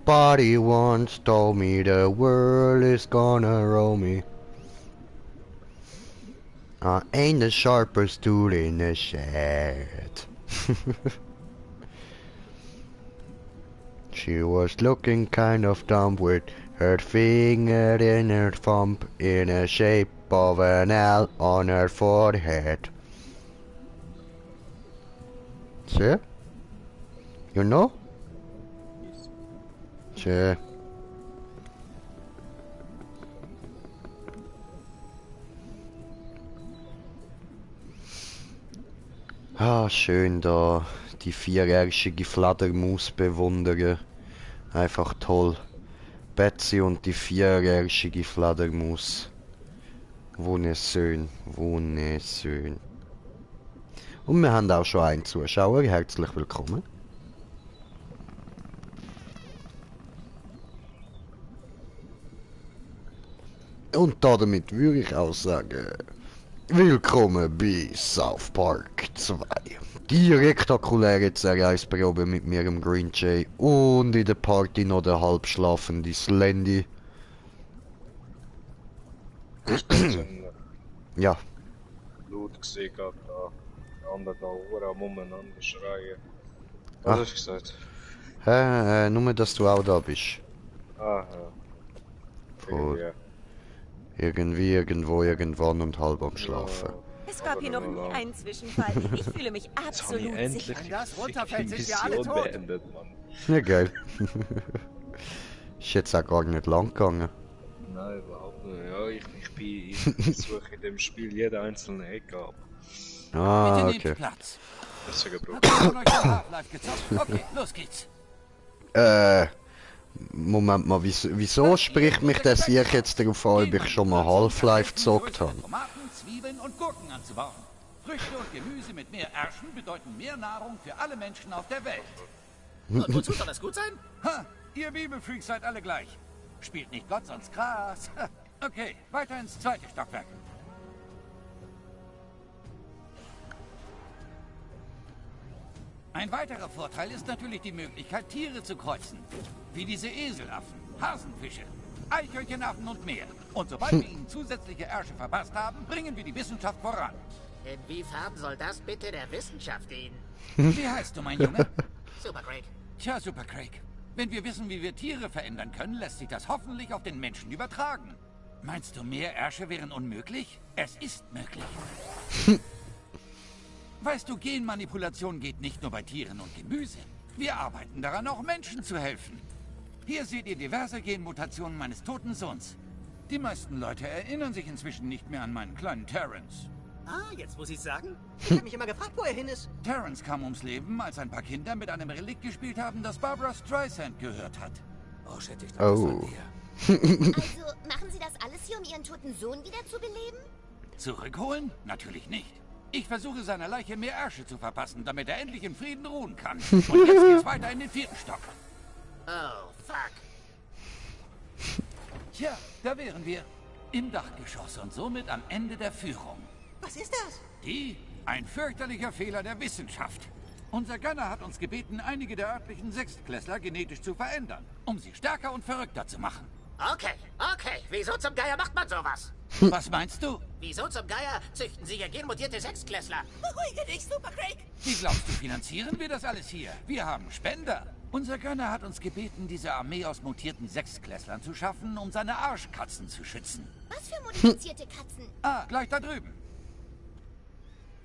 Somebody once told me the world is gonna roll me. I ain't the sharpest tool in the shed. She was looking kind of dumb with her finger in her thumb in the shape of an L on her forehead. See? You know? See? Ah, schön da die vierärsche Fledermaus bewundern. Einfach toll. Betsy und die vierärsche Fledermaus. Wunderschön, wunderschön. Und wir haben auch schon einen Zuschauer. Herzlich willkommen. Und damit würde ich auch sagen, willkommen bei South Park 2. Die rektakuläre Zerreißprobe mit mir, dem Green Jay, und in der Party noch der halbschlafende Slendy. Ja. Blut gesehen gehabt, da. Andere da Uhr am umeinander schreien. Was hast du gesagt? Nur, dass du auch da bist. Aha. Voll. Irgendwie, irgendwo, irgendwann und halb am Schlafen. Es gab hier noch nie einen Zwischenfall. Ich fühle mich absolut sicher. Wenn das runterfällt, sind wir alle tot. Beendet, Mann. Ja, geil. Ist jetzt auch gar nicht lang gegangen. Nein, überhaupt nicht. Ja, ich suche in dem Spiel jede einzelne Ecke ab. Ah, okay. Deswegen brauche ich. Okay, los geht's. Moment mal, wieso spricht mich das hier jetzt darauf an, ob ich schon mal Half-Life gezockt habe? Tomaten, Zwiebeln und Gurken anzubauen. Früchte und Gemüse mit mehr Ärschen bedeuten mehr Nahrung für alle Menschen auf der Welt. Und wozu soll das gut sein? Ha, ihr Bibelfreaks seid alle gleich. Spielt nicht Gott, sonst Gras. Okay, weiter ins zweite Stockwerk. Ein weiterer Vorteil ist natürlich die Möglichkeit, Tiere zu kreuzen. Wie diese Eselaffen, Hasenfische, Eichhörnchenaffen und mehr. Und sobald wir ihnen zusätzliche Ärsche verpasst haben, bringen wir die Wissenschaft voran. Inwiefern soll das bitte der Wissenschaft dienen? Wie heißt du, mein Junge? Super Craig. Tja, Super Craig. Wenn wir wissen, wie wir Tiere verändern können, lässt sich das hoffentlich auf den Menschen übertragen. Meinst du, mehr Ärsche wären unmöglich? Es ist möglich. Weißt du, Genmanipulation geht nicht nur bei Tieren und Gemüse. Wir arbeiten daran, auch Menschen zu helfen. Hier seht ihr diverse Genmutationen meines toten Sohns. Die meisten Leute erinnern sich inzwischen nicht mehr an meinen kleinen Terrence. Ah, jetzt muss ich sagen. Ich habe mich immer gefragt, wo er hin ist. Terrence kam ums Leben, als ein paar Kinder mit einem Relikt gespielt haben, das Barbra Streisand gehört hat. Oh, shit, ich dachte, das war dir. Also, machen Sie das alles hier, um Ihren toten Sohn wiederzubeleben? Zurückholen? Natürlich nicht. Ich versuche seiner Leiche mehr Ärsche zu verpassen, damit er endlich in Frieden ruhen kann. Und jetzt geht's weiter in den 4. Stock. Oh, fuck. Tja, da wären wir. Im Dachgeschoss und somit am Ende der Führung. Was ist das? Ein fürchterlicher Fehler der Wissenschaft. Unser Gunner hat uns gebeten, einige der örtlichen Sechstklässler genetisch zu verändern, um sie stärker und verrückter zu machen. Okay. Wieso zum Geier macht man sowas? Was meinst du? Wieso zum Geier züchten Sie hier genmutierte Sechstklässler? Beruhige dich, Super Craig. Wie glaubst du, finanzieren wir das alles hier? Wir haben Spender. Unser Gunner hat uns gebeten, diese Armee aus mutierten Sechstklässlern zu schaffen, um seine Arschkatzen zu schützen. Was für modifizierte Katzen? Ah, gleich da drüben.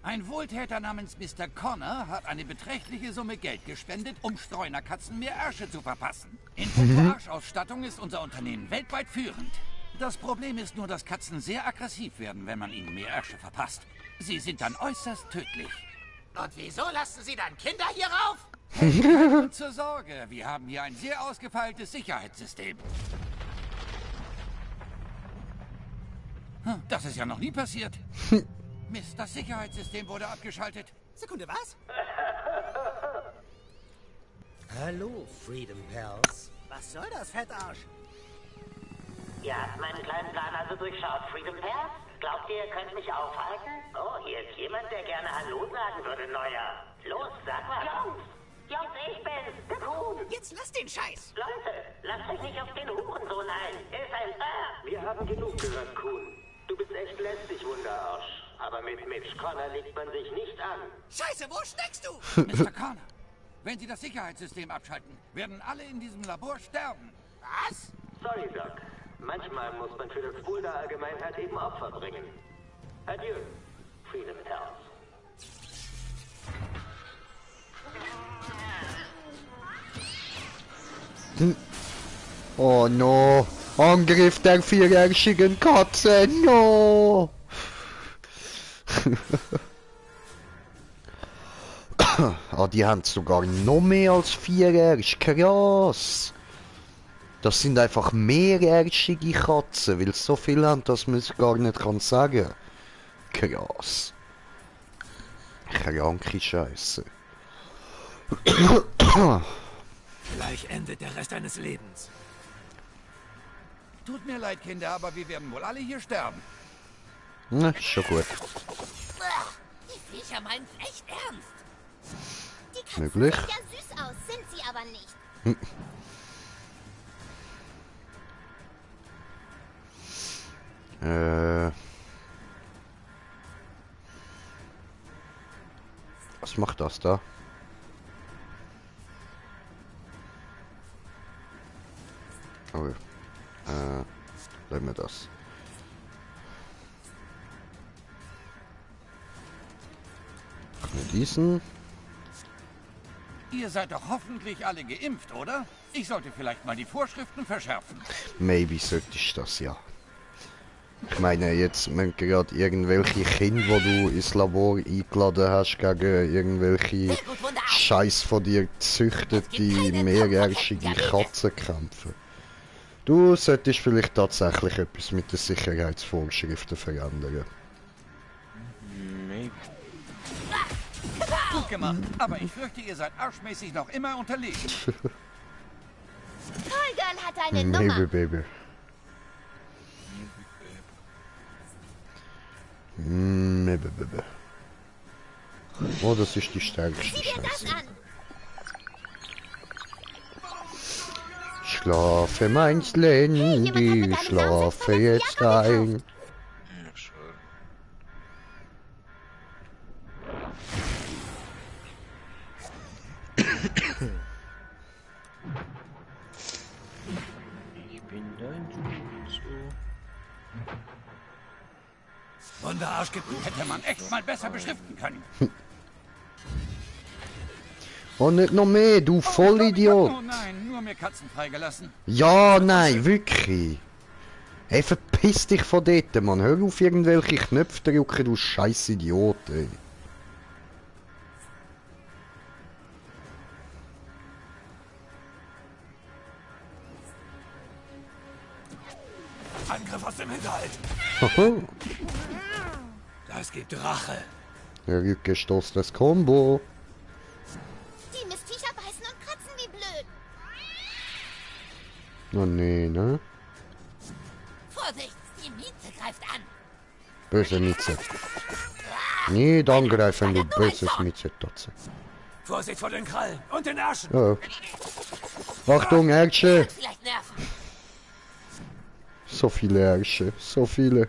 Ein Wohltäter namens Mr. Connor hat eine beträchtliche Summe Geld gespendet, um Streunerkatzen mehr Ärsche zu verpassen. In puncto Arschausstattung ist unser Unternehmen weltweit führend. Das Problem ist nur, dass Katzen sehr aggressiv werden, wenn man ihnen mehr Ärsche verpasst. Sie sind dann äußerst tödlich. Und wieso lassen Sie dann Kinder hier rauf? Hey, zur Sorge, wir haben hier ein sehr ausgefeiltes Sicherheitssystem. Das ist ja noch nie passiert. Mist, das Sicherheitssystem wurde abgeschaltet. Sekunde, was? Hallo, Freedom Pals. Was soll das, Fettarsch? Ihr habt meinen kleinen Plan also durchschaut, Freedom Pals? Glaubt ihr, ihr könnt mich aufhalten? Oh, hier ist jemand, der gerne Hallo sagen würde, Neuer. Los, sag was. Jungs, ich bin's, der Kuhn. Jetzt lass den Scheiß. Leute, lasst euch nicht auf den Hurensohn ein. Er ist ein Wir haben genug gehört, Kuhn. Du bist echt lästig, Wunderarsch. Aber mit Mitch Connor legt man sich nicht an. Scheiße, wo steckst du? Mr. Connor, wenn Sie das Sicherheitssystem abschalten, werden alle in diesem Labor sterben. Was? Sorry, Doc. Manchmal muss man für das Wohl der Allgemeinheit eben Opfer bringen. Adieu, Freedom Pals. Oh no! Angriff der vierärschigen Katze! No! Ah, die haben sogar noch mehr als vierärsch. Krass! Das sind einfach mehrärschige Katzen, weil sie so viel haben, dass man es gar nicht kann sagen. Krass. Kranke Scheiße. Gleich endet der Rest deines Lebens. Tut mir leid, Kinder, aber wir werden wohl alle hier sterben. Na, ist schon gut. Die Viecher meinen echt ernst. Die Katzen Möglich. sehen ja süß aus, sind sie aber nicht. Was macht das da? Oh, lassen wir das. Machen wir diesen. Ihr seid doch hoffentlich alle geimpft, oder? Ich sollte vielleicht mal die Vorschriften verschärfen. Maybe sollte ich das, ja. Ich meine, jetzt wenn gerade irgendwelche Kinder, wo du ins Labor eingeladen hast, gegen irgendwelche Scheiß von dir gezüchtete, mehrjährige Katzen kämpfen. Du solltest vielleicht tatsächlich etwas mit den Sicherheitsvorschriften verändern. Maybe. Gut gemacht, aber ich fürchte, ihr seid arschmäßig noch immer unterlegen. Tollgirl hat eine Maybe, Nummer. baby. Maybe, baby. Oh, das ist die stärkste Sieh dir das Scheiße. an. Schlafe, Meinchen, die schlafe jetzt ein. Ja, schade. Ich bin dein Jutsu. Wunderarsch gibt, hätte man echt mal besser beschriften können. Und nicht noch mehr, du Vollidiot. Oh nein, nur mehr Katzen freigelassen. Ja, nein, wirklich. Hey, verpiss dich von dort, Mann. Hör auf, irgendwelche Knöpfe drücken, du scheiß Idiot, ey. Angriff aus dem Hinterhalt. Haha. Das gibt Rache. Rückgestoß das Combo. Die Mistviecher beißen und kratzen wie blöd. Oh nee, ne? Vorsicht, die Mieze greift an. Böse Mieze. Nicht angreifen, du böses Mieze-Tatze. Vorsicht vor den Krallen und den Ärschen. Ja. Achtung, Ärsche! Vielleicht nerven. So viele Ärsche, so viele.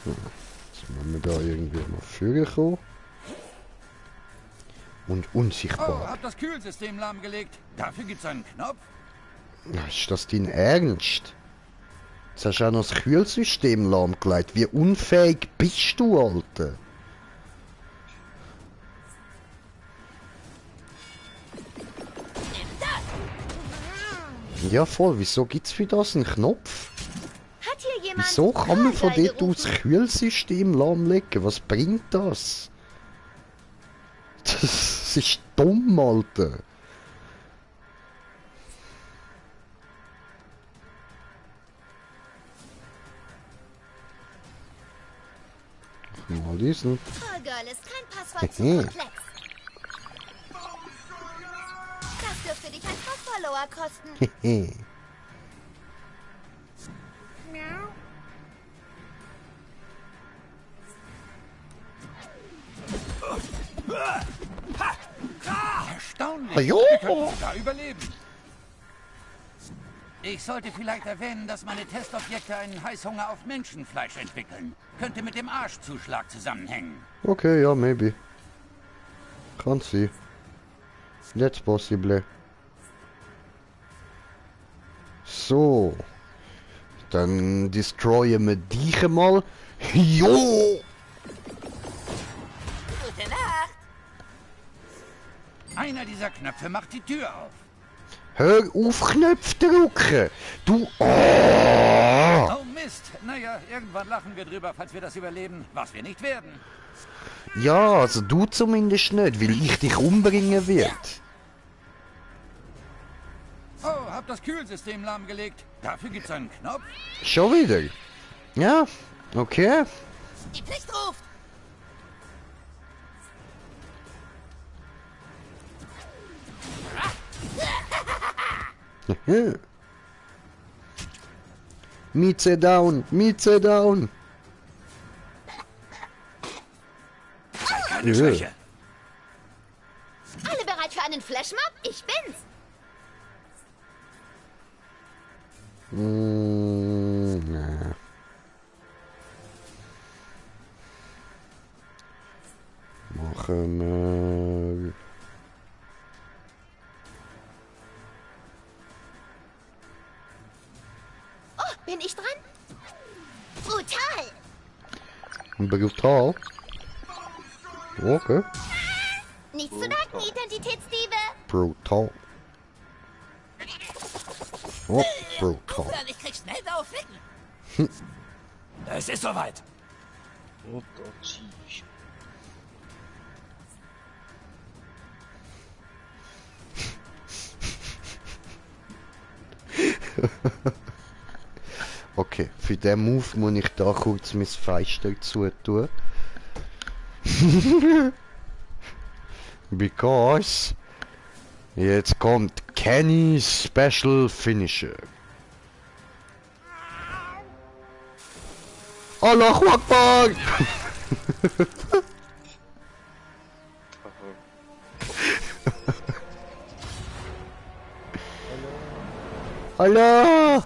Jetzt müssen wir da irgendwie mal vorkommen. Und Oh, unsichtbar. hab das Kühlsystem lahmgelegt. Dafür gibt's einen Knopf. Ist das dein Ernst? Jetzt hast du auch noch das Kühlsystem lahmgelegt. Wie unfähig bist du, Alter? Ja voll, wieso gibt's für das einen Knopf? Hat hier jemand Wieso kann man von Tollgirl dort aus das gerufen? Kühlsystem lahmlegen? Was bringt das? Das ist dumm, Alter. Mal diesen. Tollgirl ist kein Passwort zu komplex. Das dürfte dich ein paar Follower kosten. Hehe. Jo. Wir könnten sogar überleben. Ich sollte vielleicht erwähnen, dass meine Testobjekte einen Heißhunger auf Menschenfleisch entwickeln. Könnte mit dem Arschzuschlag zusammenhängen. Okay, ja, maybe. Kann sie. That's possible. So. Dann destroyen wir dich mal. Jo! Gute Nacht. Einer dieser Knöpfe macht die Tür auf. Hör auf, Knöpfe drücken! Du... Oh! Oh Mist. Naja, irgendwann lachen wir drüber, falls wir das überleben, was wir nicht werden. Ja, also du zumindest nicht, weil ich dich umbringen wird. Oh, hab das Kühlsystem lahmgelegt. Dafür gibt's einen Knopf. Schon wieder? Ja, okay. Die Pflicht ruft. Mieze down, Mieze down. Keine Schwäche. Alle bereit für einen Flashmob? Ich bin's. Nee. Machen wir... Oh, bin ich dran? Brutal. Brutal. Okay. Nichts zu danken, Identitätsdiebe. Brutal. Oh, brutal. Aufhören, ich krieg schnell blaue Flecken. Es ist soweit. Oh Gott, sheesh. Okay, für den Move muss ich da kurz mein Fenster zutun. Because jetzt kommt Kenny's Special Finisher. Allahu Akbar! Allah!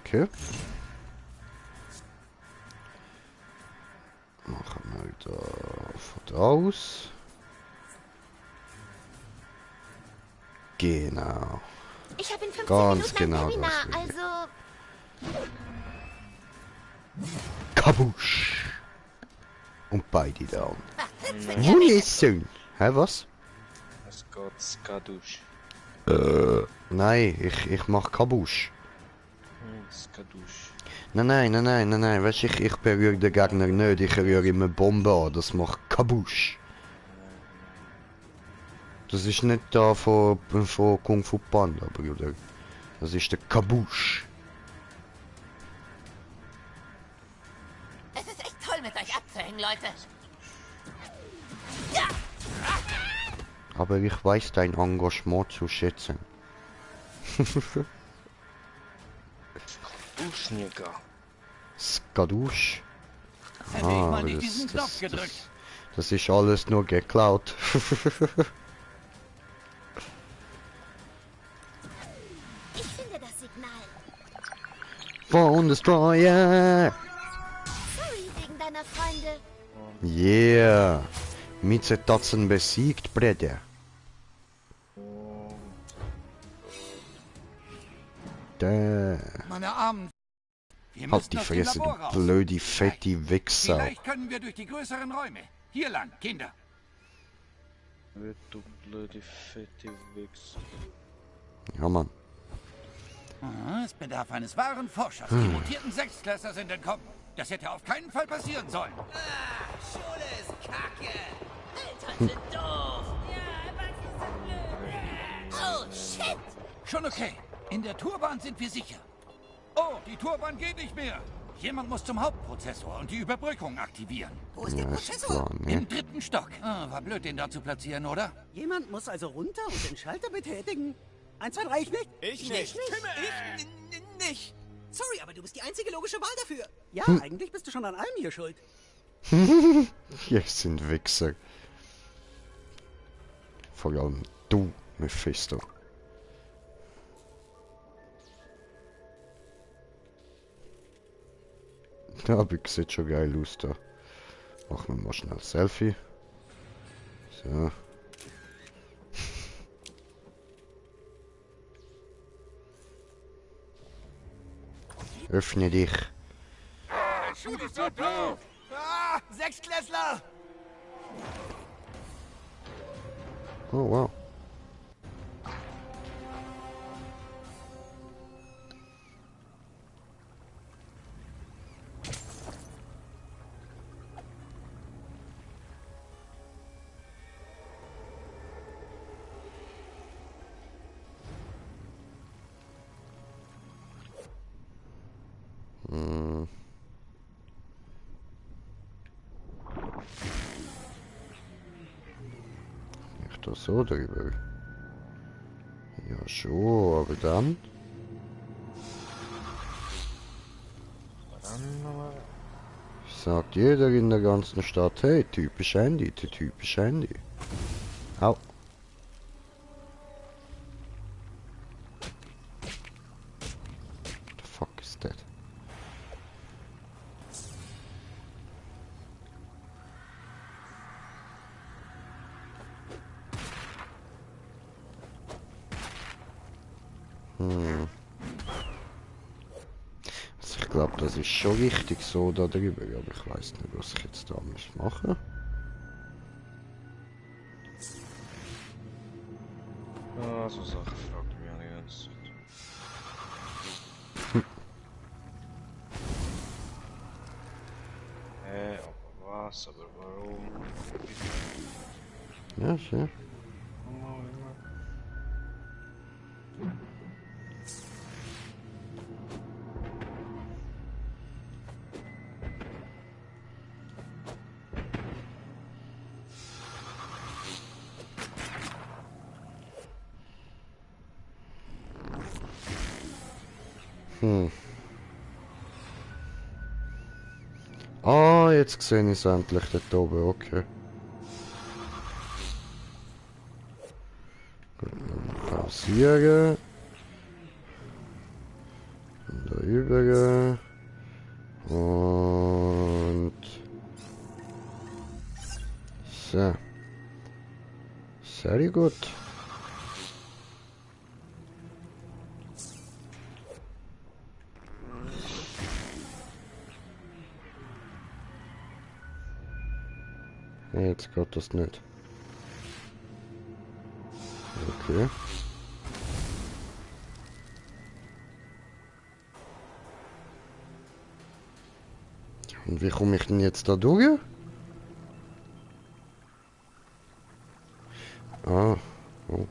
Okay. Machen wir da von aus. Genau. Ich habe in 15 Ganz Minuten genau ein Seminar, das will ich. also... Kabusch! Und beide down. Ach, Wunderschön! Hä, was? Es geht Skadusch. Nein, ich mach Kabusch. Skadusch. Nein, weißt du, ich berühre den Gegner nicht, ich rühre immer Bombe an, das macht Kabusch. Das ist nicht da von Kung Fu Panda, Bruder. Das ist der Kabusch. es ist echt toll, mit euch abzuhängen, Leute. Aber ich weiß dein Engagement zu schätzen. Uschniger. Skadusch. Hätte ich mal nicht diesen Knopf gedrückt. Das ist alles nur geklaut. Ich finde das Signal. Von Destroyer! Sorry wegen deiner Freunde. Yeah! Mieze Tatzen besiegt, Brede. Da. Meine Armen. Wir Halt müssen die aus dem Fresse, Labor du raus. blöde, fette Wichser. Vielleicht können wir durch die größeren Räume. Hier lang, Kinder. Du blöde, fette Wichser. Ja, Mann. Es bedarf eines wahren Forschers. Die mutierten Sechstklässler sind entkommen. Das hätte auf keinen Fall passieren sollen. Schule ist kacke. Eltern sind doof. Oh, shit. Schon okay. In der Turbahn sind wir sicher. Oh, die Turbahn geht nicht mehr. Jemand muss zum Hauptprozessor und die Überbrückung aktivieren. Wo ist der Ja, ist Prozessor? klar, ne? Im 3. Stock. War blöd, den da zu platzieren, oder? Jemand muss also runter und den Schalter betätigen. 1, 2, 3, ich nicht. Ich nicht. Ich nicht. Sorry, aber du bist die einzige logische Wahl dafür. Ja, eigentlich bist du schon an allem hier schuld. Ihr sind Wichser. Vor allem du, Mephisto. Ja, aber sieht schon geil aus da. Machen wir mal schnell ein Selfie. So. Öffne dich. Schuh dich so doof! Ah, Sechsklässler! Oh wow. Nicht da so drüber. Ja schon, aber dann? Sagt jeder in der ganzen Stadt, hey, typisch Handy, typisch Handy. Au. The fuck is that? Also ich glaube, das ist schon richtig so da drüber, aber ich weiß nicht, was ich jetzt da muss machen. Ah, so Sachen fragt mich auch die ganze Zeit. Aber was, aber warum? Ja, schön. Ah, jetzt sehe ich es endlich dort oben, okay. Gut, dann pausieren. Und da rüber. Und... So. Sehr gut. Jetzt geht das nicht. Okay. Und wie komme ich denn jetzt da durch? Ah. Oh.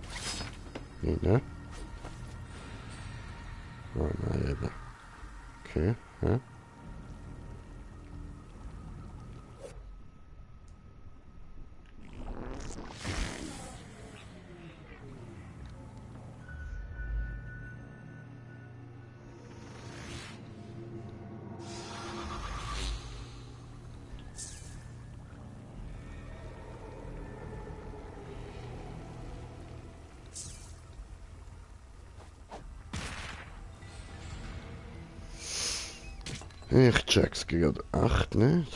Nee, ne? Ah, nein, eben. Okay, ja. Ich check's gerade echt nicht.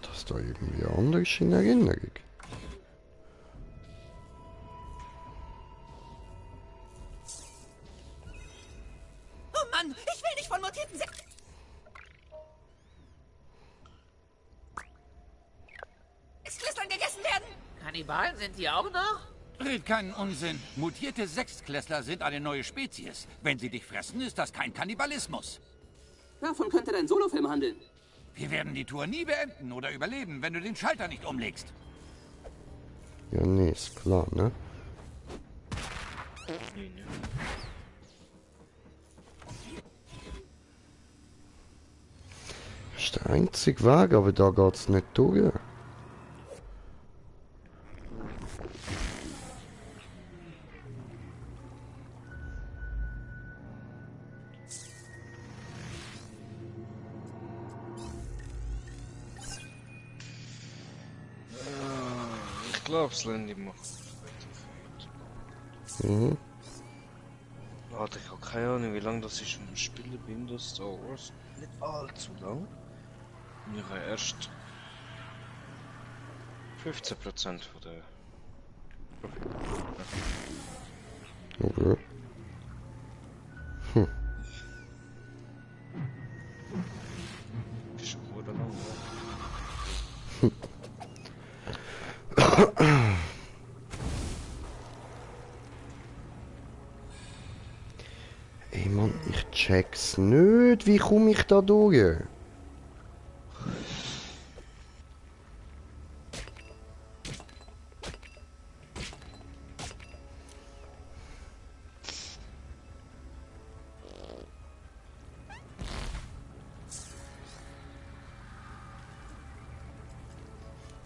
Das ist da irgendwie anders in Erinnerung. Ich will nicht von mutierten Sechsklässlern gegessen werden! Kannibalen sind die auch noch? Red keinen Unsinn. Mutierte Sechsklässler sind eine neue Spezies. Wenn sie dich fressen, ist das kein Kannibalismus. Davon könnte dein Solofilm handeln. Wir werden die Tour nie beenden oder überleben, wenn du den Schalter nicht umlegst. Ja, nee, ist klar, ne? Nee, ne? Das ist der einzige Weg, aber da geht's nicht durch. Ich glaube, Slendy macht. Mhm. Warte, ich habe keine Ahnung, wie lange das ich schon spiele bin, das Star Wars. Nicht allzu lang. Und ich habe erst 15% von der Okay. Hm. ist schon gut lang. Ey Mann, ich check's nicht. Wie komme ich da durch?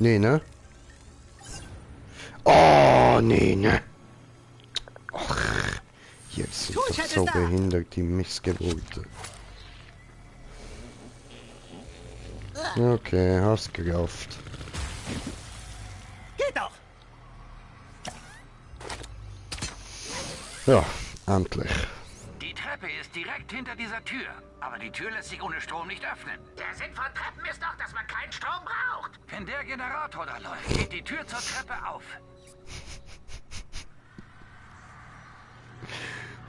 Nee, ne? Oh, nee, ne? Ach, jetzt sind doch so behindert, die Missgeburten. Okay, hast gerafft. Geht doch! Ja, endlich. Die Treppe ist direkt hinter dieser Tür. Aber die Tür lässt sich ohne Strom nicht öffnen. Der Sinn von Treppen ist doch, dass man keinen Strom braucht. Wenn der Generator da läuft, geht die Tür zur Treppe auf.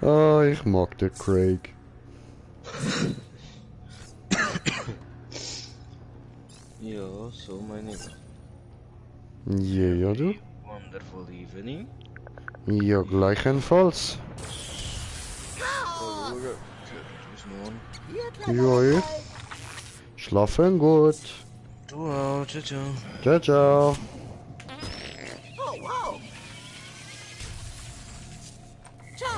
Ah, ich mag den Craig. Ja, so meine ich. Ja, du? Wonderful evening. Ja, gleichenfalls. Ja, schlafen gut. Du auch, ciao, ciao. Ciao, ciao. Oh, wow! Ciao!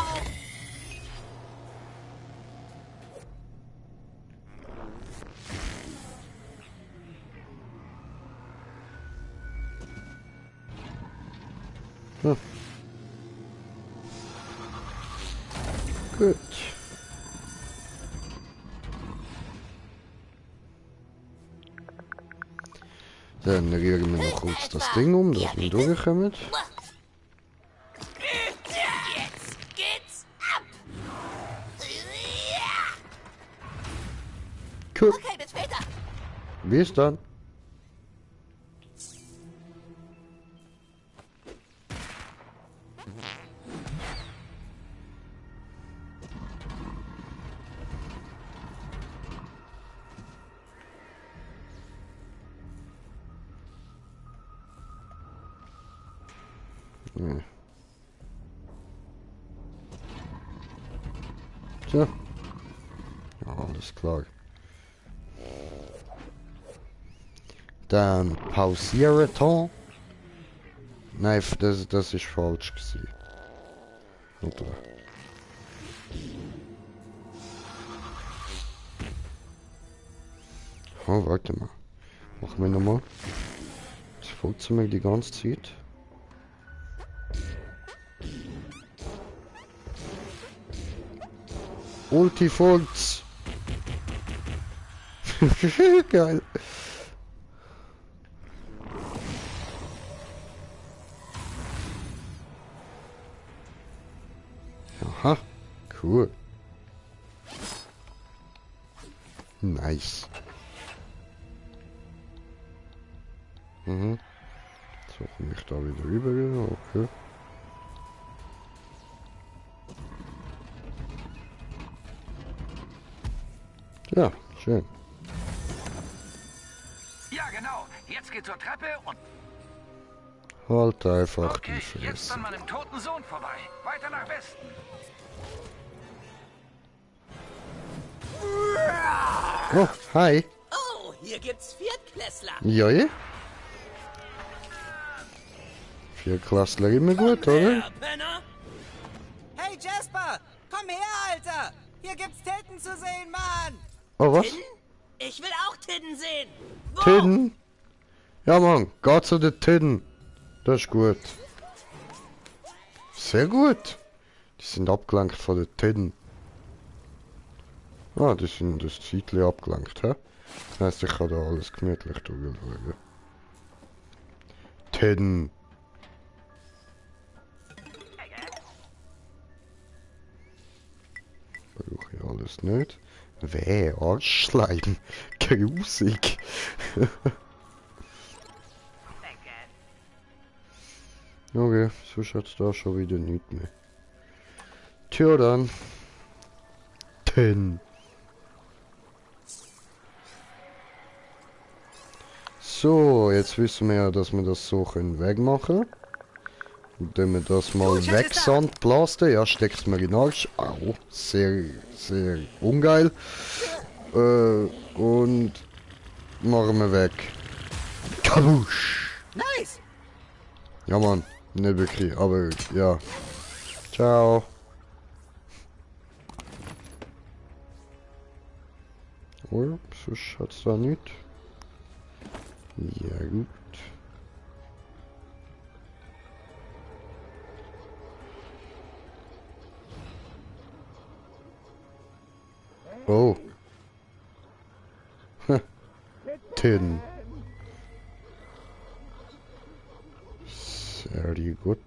Hm. Gut. Dann rühren wir noch kurz das Ding um, dass wir durchkommen. Jetzt geht's ab! Cool. Okay, bis später. Bis dann. Ja. Tja. Ja, alles klar. Dann pausieren Ton. Nein, das ist falsch gewesen. Oder? Oh, warte mal. Machen wir nochmal. Das folgt mir die ganze Zeit. Ulti folgt's. Geil. Aha, cool. Nice. Mhm. Suche mich da wieder rüber, okay. Ja, schön. Ja, genau. Jetzt geht zur Treppe und... Halt einfach Okay, die jetzt Fresse. an meinem toten Sohn vorbei. Weiter nach Westen. Oh, hi. Oh, hier gibt's Viertklässler. Ja, ja. Vierklassler immer gut, oder? Hey Jasper, komm her, Alter! Hier gibt's Titten zu sehen, Mann! Oh, was? Ich will auch Titten sehen. Wo? Titten? Ja, Mann, geh zu den Titten. Das ist gut. Sehr gut. Die sind abgelenkt von den Titten. Ah, die sind das Zeitchen abgelenkt, hä? Das heisst, ich kann da alles gemütlich durchschauen. Titten. Brauche ich alles nicht. Weh, Arschschleim. Grusig. Okay, sonst hat's da schon wieder nichts mehr. Tja dann. So, jetzt wissen wir ja, dass wir das so wegmachen können. Indem wir das mal wegsandblasten. Ja, steckt's mir in den Arsch. Au, sehr, sehr ungeil. Und machen wir weg. Kabusch! Nice! Ja, Mann, nicht wirklich, aber ja. Ciao. Oder? Sonst hat's da nichts. Ja, gut. Oh. Tin. Sehr gut.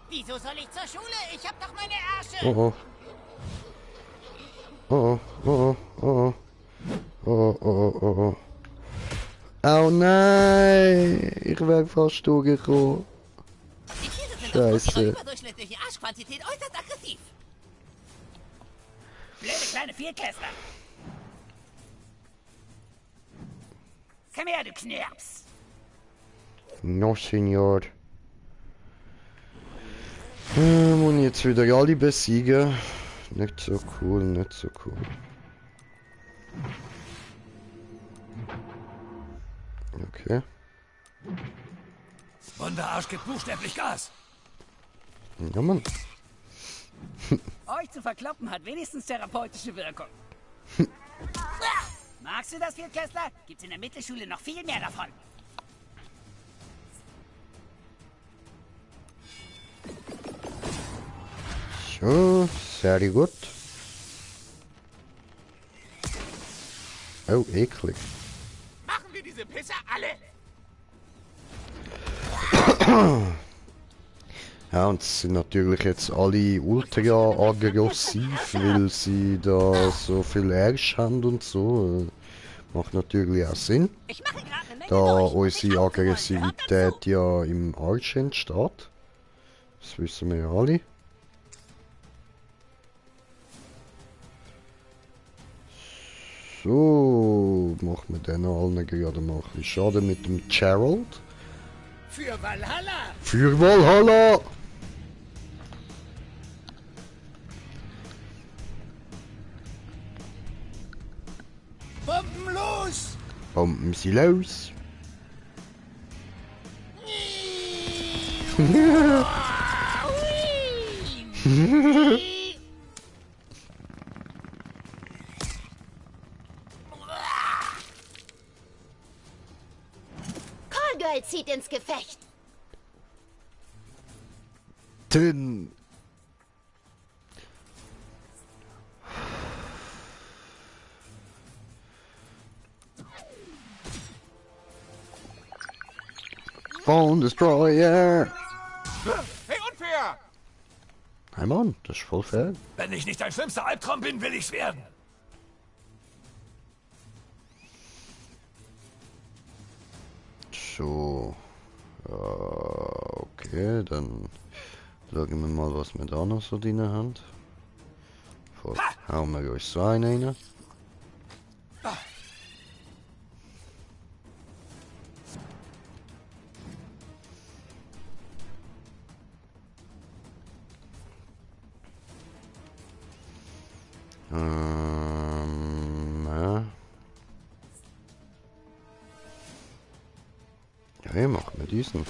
Wieso soll ich zur Schule? Ich hab doch meine Ärsche. Oh oh. Oh oh. Oh oh. Oh oh oh oh. Oh nein! Ich wäre fast durchgekommen. Die Tiere sind Scheiße. aufgrund überdurchschnittlicher Arschquantität äußerst aggressiv. Blöde kleine Viertklässler. Komm her, du Knirps. No, Senor. Muss ich jetzt wieder alle besiegen? Nicht so cool, nicht so cool. Okay. Und der Arsch gibt buchstäblich Gas. Ja, Mann. Euch zu verkloppen hat wenigstens therapeutische Wirkung. Magst du das, Viertklässler? Gibt's in der Mittelschule noch viel mehr davon. So, sehr gut. Oh, eklig. Machen wir diese Pisser alle. Ja, und sie sind natürlich jetzt alle ultra aggressiv, weil sie da so viel Ärger haben und so. Macht natürlich auch Sinn, Ich mache gerade eine Menge da durch. unsere Aggressivität ja im Arsch entsteht. Das wissen wir ja alle. So, machen wir denen allen gerade mal ein bisschen Schaden mit dem Gerald. Für Valhalla. Für Valhalla! Bomben los. Bomben sie los! Callgirl zieht ins Gefecht. Tin. Phone Destroyer! Hey, unfair! Hey Mann, das ist voll fair. Wenn ich nicht dein schlimmster Albtraum bin, will ich's werden. So. Okay, dann schauen wir mal, was wir da noch so drin haben. Voll hauen wir uns so einen rein. Ja. Hey, mach mir diesen.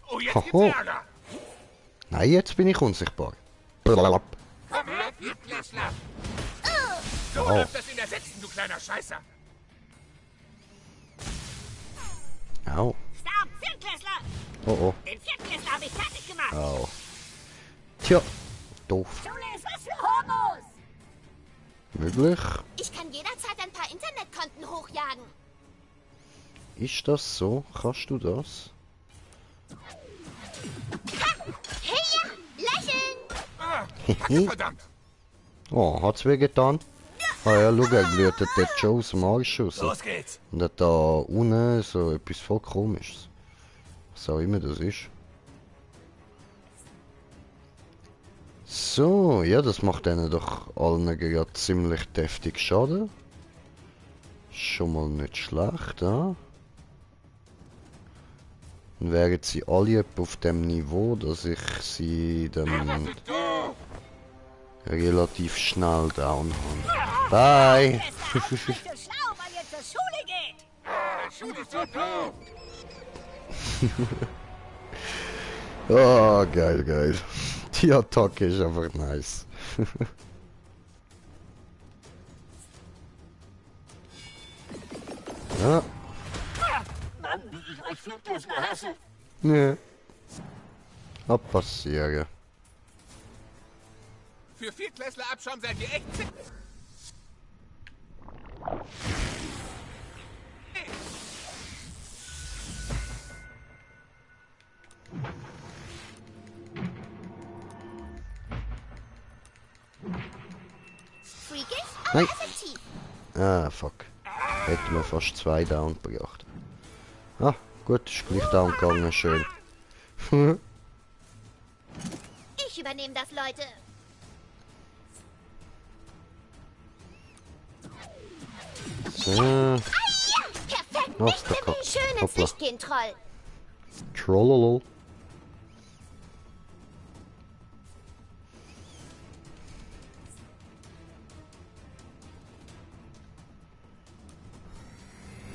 Oh, jetzt gibt's Hoho. Ärger. Nein, jetzt bin ich unsichtbar. Blablabla. Komm her, Viertklässler. So Oh. läuft das in der 6., du kleiner Scheißer. Au. Stopp, Viertklässler! Oh oh. Den Viertklässler habe ich fertig gemacht. Au. Tja. Doof. Schule ist was für Homos. Möglich. Ich kann jederzeit ein paar Internetkonten hochjagen. Ist das so? Kannst du das? Hey, ja, lächeln! Kacke, verdammt. Oh, hat's weh getan? Ah ja, schau, er blutet der Joe aus dem Arsch raus. Los geht's. Und hat da unten so etwas voll komisches. Was auch immer das ist. So, ja, das macht denen doch allen gerade ziemlich deftig Schaden. Schon mal nicht schlecht, ja? Dann wären sie alle etwa auf dem Niveau, dass ich sie dann relativ schnell down habe. Bye! Nicht so schlau, weil ihr zur Schule geht. Schule ist so doof. Oh, geil, geil. Die Attacke ist einfach nice. Ja. Mann, wie ich euch Viertklässler hasse. Ne. Kann passieren. Für Viertklässler Abschaum seid ihr echt zick. Freakish, aber Nein. effektiv. Ah, fuck. Hätten wir fast 2 down gebracht. Ah, gut, ist gleich down gegangen, schön. Ich übernehme das, Leute. So, Perfekt, Ach, nicht der für Kopf. den schönen Hoppla. Sicht gehen, Troll. Trollolol.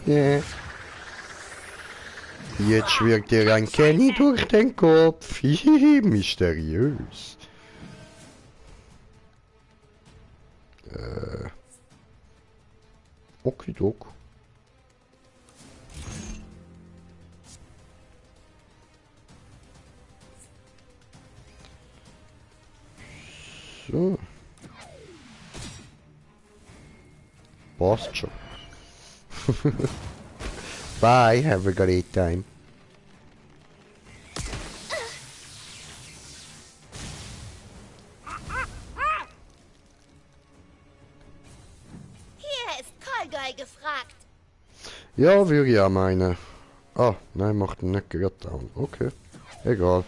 Yeah. Jetzt schwirrt dir ein Kenny durch den Kopf. Hihihi, mysteriös. Okidok. So. Passt schon. Bye, have a great time. Hier ist Callguy gefragt. Ja, würde ich auch meinen. Ah, nein, macht ihn nicht gerade down. Okay, egal.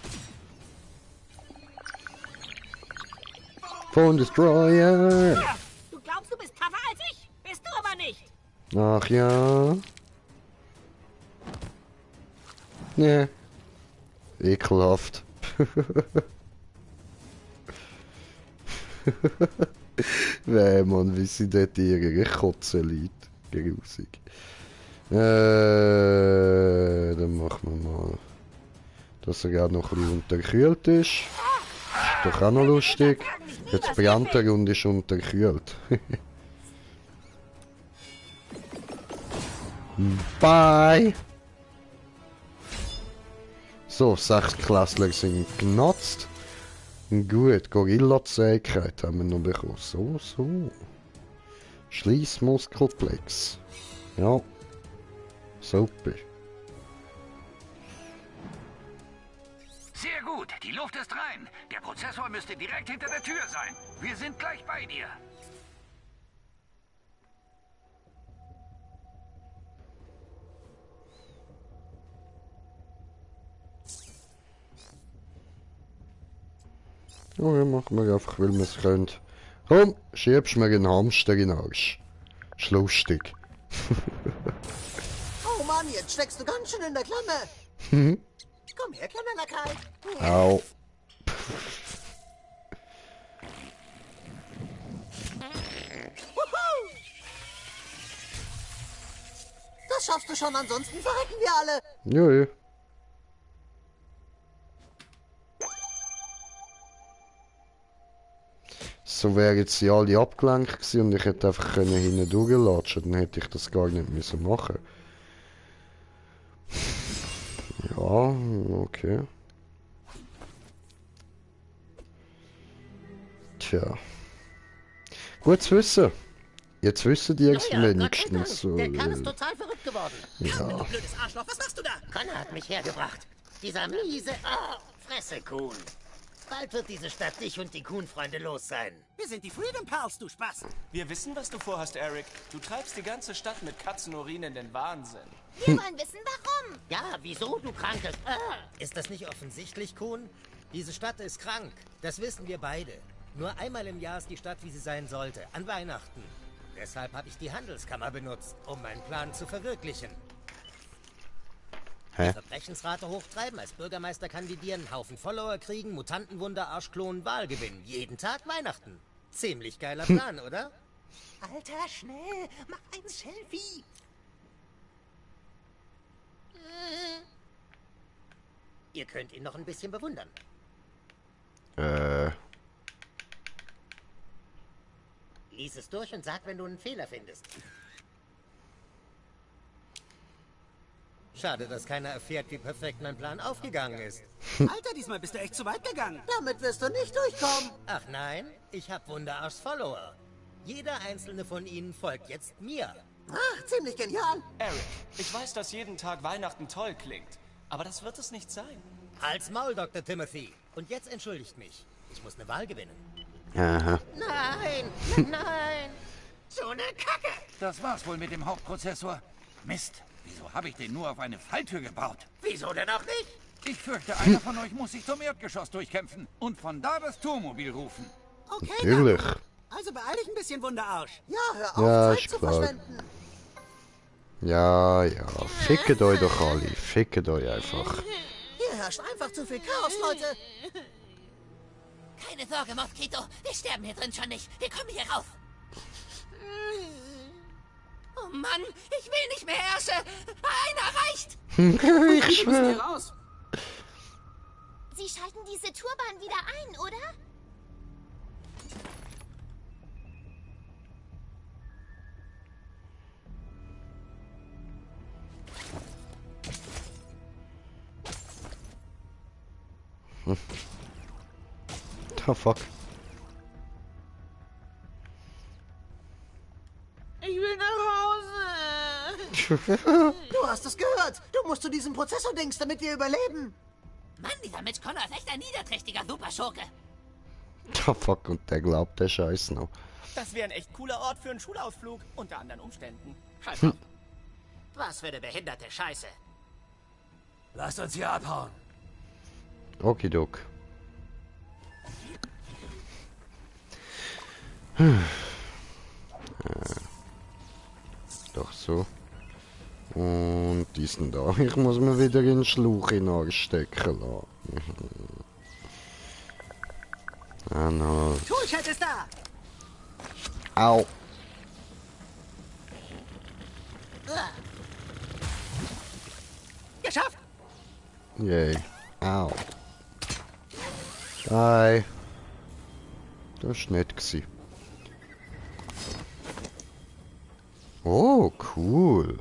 Phone Destroyer. Du glaubst, du bist tougher als ich? Bist du aber nicht. Ach ja. Ne. Ekelhaft. Nee, Mann, wie sie dort ihre Kotze liegt. Grusig. Dann machen wir mal, dass er gerade noch ein bisschen unterkühlt ist. Ist doch auch noch lustig. Jetzt brennt er und ist unterkühlt. Bye! So, 6 Klässler sind genutzt. Gut, Gorilla-Zähigkeit haben wir noch bekommen. So, so. Schließmuskelplex. Ja. Super. Sehr gut, die Luft ist rein. Der Prozessor müsste direkt hinter der Tür sein. Wir sind gleich bei dir. Ja, machen wir einfach, weil wir es können. Komm, schiebst mir einen Hamster in den Arsch. Ist lustig. Oh Mann, jetzt steckst du ganz schön in der Klamme. Komm her, kleiner Lakai. Au. Das schaffst du schon, ansonsten verrecken wir alle. Nö. So wären jetzt sie alle abgelenkt gewesen und ich hätte einfach können hinten durchlatschen, dann hätte ich das gar nicht müssen machen. Ja, okay. Tja. Gut zu wissen. Jetzt wissen die jetzt wenigstens so. Der Kahn ist total verrückt geworden. Ja. Du blödes Arschloch, was machst du da? Connor hat mich hergebracht. Dieser miese... Oh, Fresse, Kuhn. Bald wird diese Stadt dich und die Kuhn-Freunde los sein. Wir sind die Freedom Pals, du Spaß. Wir wissen, was du vorhast, Eric. Du treibst die ganze Stadt mit Katzenurin in den Wahnsinn. Wir wollen wissen, warum. Ja, wieso, du Krankes? Ist das nicht offensichtlich, Kuhn? Diese Stadt ist krank. Das wissen wir beide. Nur einmal im Jahr ist die Stadt, wie sie sein sollte. An Weihnachten. Deshalb habe ich die Handelskammer benutzt, um meinen Plan zu verwirklichen. Hä? Verbrechensrate hochtreiben, als Bürgermeister kandidieren, Haufen Follower kriegen, Mutantenwunder, Arschklonen, Wahl gewinnen. Jeden Tag Weihnachten. Ziemlich geiler Plan, oder? Alter, schnell, mach ein Selfie. Ihr könnt ihn noch ein bisschen bewundern. Lies es durch und sag, wenn du einen Fehler findest. Schade, dass keiner erfährt, wie perfekt mein Plan aufgegangen ist. Alter, diesmal bist du echt zu weit gegangen. Damit wirst du nicht durchkommen. Ach nein, ich hab Wunderarsch-Follower. Jeder einzelne von ihnen folgt jetzt mir. Ach, ziemlich genial. Eric, ich weiß, dass jeden Tag Weihnachten toll klingt. Aber das wird es nicht sein. Halt's Maul, Dr. Timothy. Und jetzt entschuldigt mich. Ich muss eine Wahl gewinnen. Aha. Nein, nein. So eine Kacke. Das war's wohl mit dem Hauptprozessor. Mist, wieso habe ich den nur auf eine Falltür gebaut? Wieso denn auch nicht? Ich fürchte, einer von euch muss sich zum Erdgeschoss durchkämpfen und von da das Tourmobil rufen. Okay, Natürlich. Danke. Also beeil dich ein bisschen, Wunderarsch. Ja, hör auf, Ja, Zeit ist zu klar. verschwenden. Ja, ja. Fickt euch doch alle. Fickt euch einfach. Hier herrscht einfach zu viel Chaos, Leute. Keine Sorge, Moskito. Wir sterben hier drin schon nicht. Wir kommen hier raus. Oh Mann, ich will nicht mehr herrschen. Einer reicht. Ich schwör. Raus. Sie schalten diese Tourbahn wieder ein, oder? The fuck? Ich will nach Hause. Du hast es gehört. Du musst zu diesem Prozessor-Dings, damit wir überleben. Mann, dieser Mitch Connor ist echt ein niederträchtiger Superschurke. The fuck? Und der glaubt der Scheiß noch. Das wäre ein echt cooler Ort für einen Schulausflug, unter anderen Umständen. Scheiß auf. Was für eine behinderte Scheiße. Lasst uns hier abhauen. Okidok. Doch so. Und diesen da. Ich muss mir wieder in den Schlauch hineinstecken lassen. Toolchat ist da. Au. Geschafft. Yay. Au. Hi. Das war nett gewesen. Oh, cool.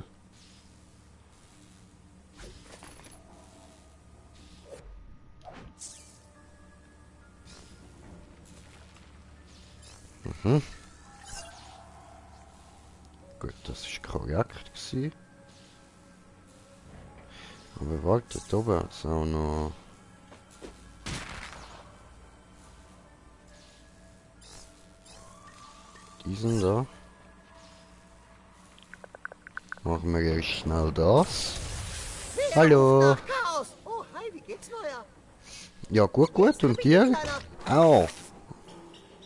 Mhm. Gut, das ist korrekt gewesen. Aber warte, da oben ist auch noch... Diesen da. Machen wir erst schnell das. Hallo. Chaos. Oh, hi, wie geht's, Neuer? Ja, gut, gut. Und dir? Au.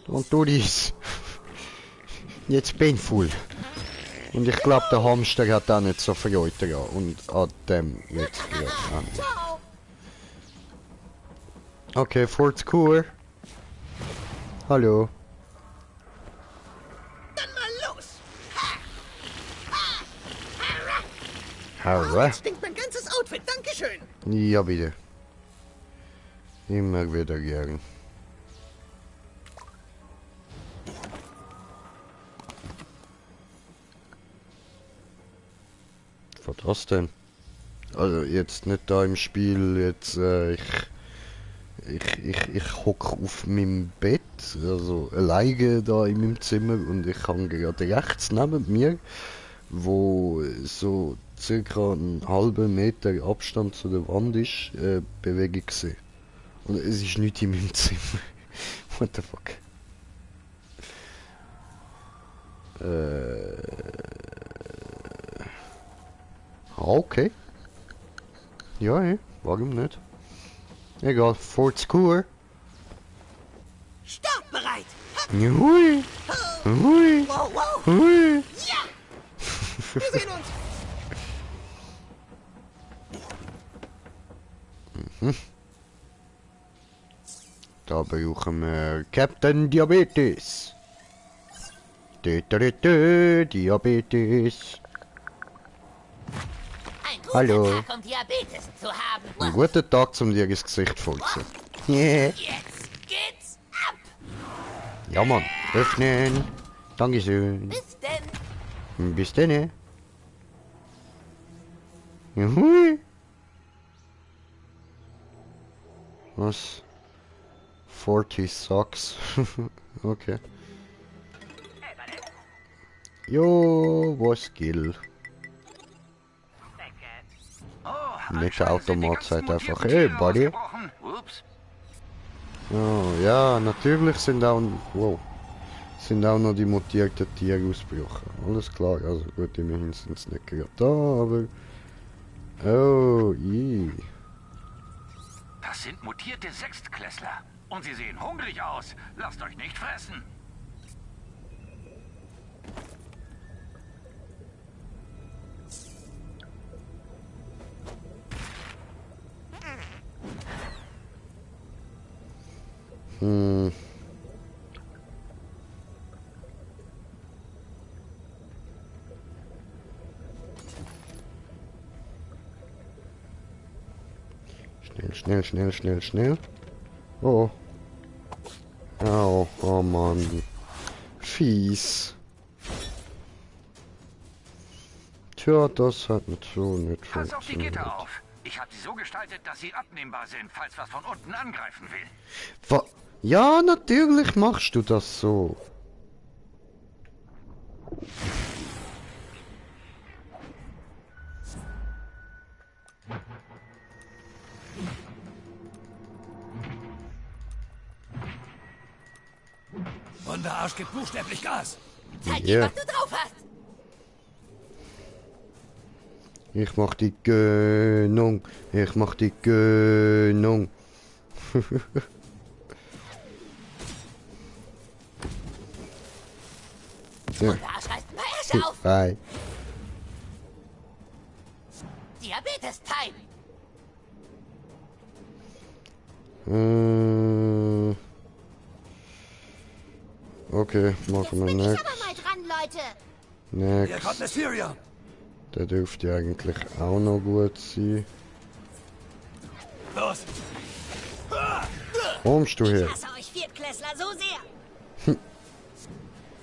Und du dies. Jetzt painful. Und ich glaube, der Hamster hat auch nicht so Freude dran. Und an dem jetzt gerade. Ciao. Okay, Fort Cool. Hallo. Dann mal los. Haue. Jetzt stinkt mein ganzes Outfit. Dankeschön. Ja, bitte. Immer wieder gern. Was denn? Also jetzt nicht da im Spiel, jetzt ich hocke auf meinem Bett, also alleine da in meinem Zimmer und ich kann gerade rechts neben mir, wo so circa einen halben Meter Abstand zu der Wand ist, Bewegung sehen. Und es ist nicht in meinem Zimmer. What the fuck? Okay. Ja, hey, warum nicht? Egal, Fort Cool. Startbereit! Hui. Hui. Wow, wow! Hui. Ja! Wir sehen uns! Da brauchen wir Captain Diabetes. Diabetes. Hallo. Tag, um Diabetes zu haben. Ein guter Tag, um dir ins Gesicht zu furzen. Yeah. Jetzt geht's ab! Ja, Mann. Öffnen. Dankeschön. Bis denn! Bis dann. Juhui. Was? 40 Socks. Okay. Jo, was gilt? Netter Automat sagt einfach, hey Buddy. Oh, ja, natürlich sind auch, wow, sind auch noch die mutierten Tiere ausgebrochen. Alles klar, also gut, immerhin sind es nicht gerade da, aber... Oh, Das sind mutierte Sechstklässler. Und sie sehen hungrig aus. Lasst euch nicht fressen. Hm. Schnell. Oh. Au, oh Mann. Fies. Tja, das hat so nicht Pass auf die funktioniert. Gitter auf. Ich habe sie so gestaltet, dass sie abnehmbar sind, falls was von unten angreifen will. Ja, natürlich machst du das so. Und der Arsch gibt buchstäblich Gas. Zeig ihm, was du drauf hast! Ich mach die Gönnung. Ich mach die Gönnung. Ja. Und der Arsch reißt ein paar Ärsche auf! Bye. Diabetes-Time! Okay, machen wir Bin ich next. aber mal dran, Leute. Hier kommt Next. Mysterio. Der dürfte eigentlich auch noch gut sein. Los. Kommst du her? Ich hasse euch Viertklässler so sehr.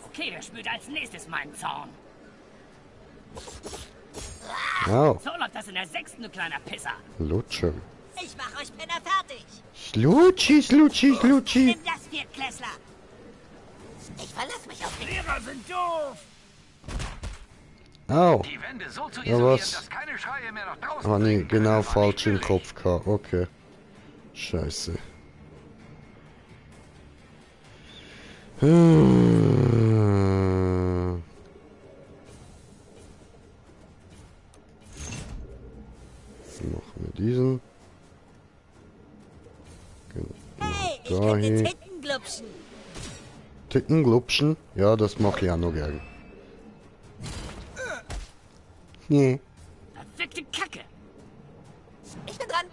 Okay, wer spürt als nächstes meinen Zorn? Au. So läuft das in der 6., du kleiner Pisser. Lutscher. Ich mach euch Penner fertig. Slutschi. Nimm das, Viertklässler. Ich verlasse mich auf dich. Lehrer sind doof. Au. Die Wände so zu Ja, isolieren, was? dass keine Schreie mehr nach draußen Ah nee, dringen können, genau war falsch nicht im Kopf gehabt. Okay. Scheiße. Machen wir diesen. Hey, ich Da könnte hin. Titten glupschen. Titten glupschen? Ja, das mache ich auch noch gern. Nee. Verfickte Kacke. Ich bin dran.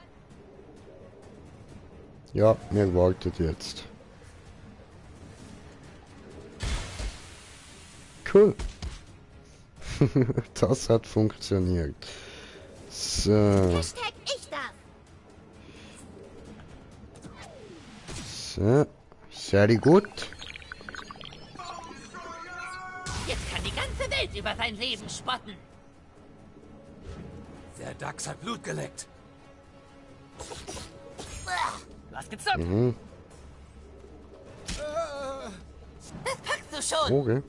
Ja, mir wartet jetzt. Cool. Das hat funktioniert. So. Hashtag ich darf. So. Sehr gut. Jetzt kann die ganze Welt über sein Leben spotten. Der Dachs hat Blut geleckt. Du hast gezockt. Mhm. Das packst du schon. Okay.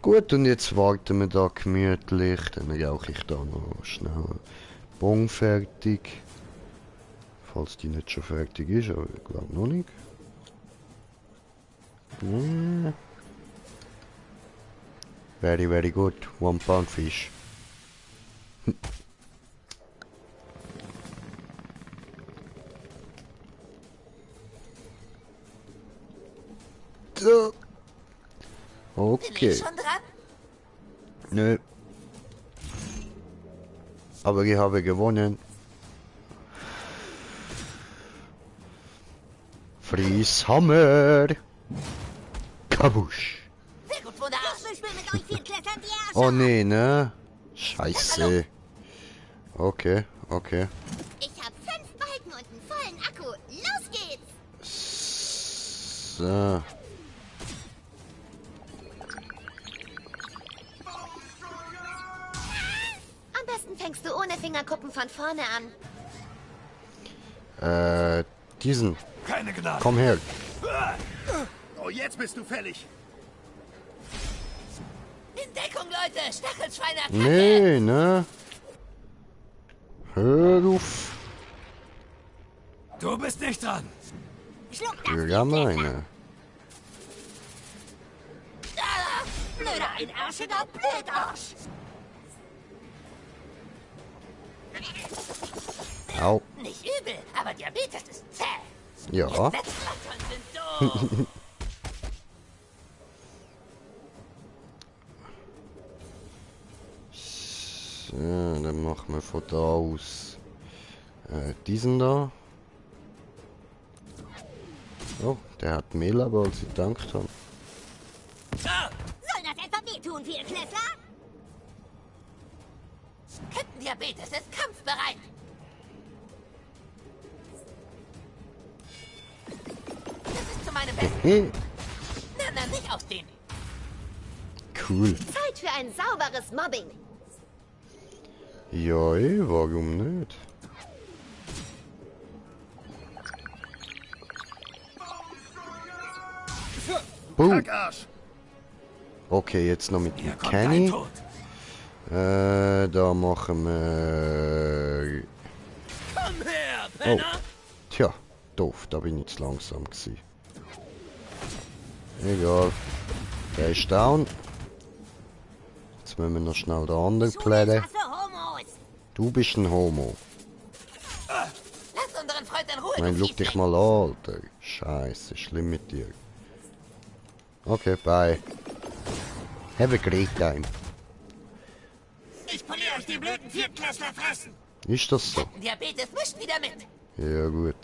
Gut, und jetzt warten wir da gemütlich. Dann rauche ich da noch schnell einen Bon fertig. Falls die nicht schon fertig ist, aber ich glaube noch nicht. Yeah. Very, very good. 1 pound fish. So. Okay. Schon dran? Nö. Aber ich habe gewonnen. Frieshammer. Kabusch. Sehr gut, wunderbar. Ich will mit euch Viertklässlern die Ärsche. Oh nee, ne? Scheiße. Okay, okay. Ich hab 5 Balken und einen vollen Akku. Los geht's. So. Am besten fängst du ohne Fingerkuppen von vorne an. Diesen. Keine Gnade. Komm her. Oh, jetzt bist du fällig. In Deckung, Leute. Stachelschweine. Nee, ne? Hör auf. Du bist nicht dran. Schluck das, Ja, meine. blöder Einärsche, da Blödarsch. Au. Nicht übel, aber Diabetes ist zäh. Ja. Setzplankton sind doof. So, dann machen wir von da aus diesen da. Oh, der hat mehr Leben, als ich gedacht habe. Soll das etwa wehtun, Viertklässler? Captain Diabetes ist kampfbereit. Das ist zu meinem Besten. Na, nicht auf den. Cool. Zeit für ein sauberes Mobbing. Ja, warum nicht? Boom. Kackarsch. Okay, jetzt noch mit Hier dem kommt dein Kenny. Tod. Da machen wir... Komm her, Oh, Penner. tja, doof, da bin ich zu langsam gewesen. Egal. Der ist down. Jetzt müssen wir noch schnell den anderen pläden. Schulklasse Homos. Du bist ein Homo. Lass unseren Freund in Ruhe. Nein, du schau dich Fiesling. mal an, Alter. Scheiße, schlimm mit dir. Okay, bye. Have a great time. Ich poliere euch die blöden Viertklässler fressen. Ist das so? Captain Diabetes mischt wieder mit. Ja, gut.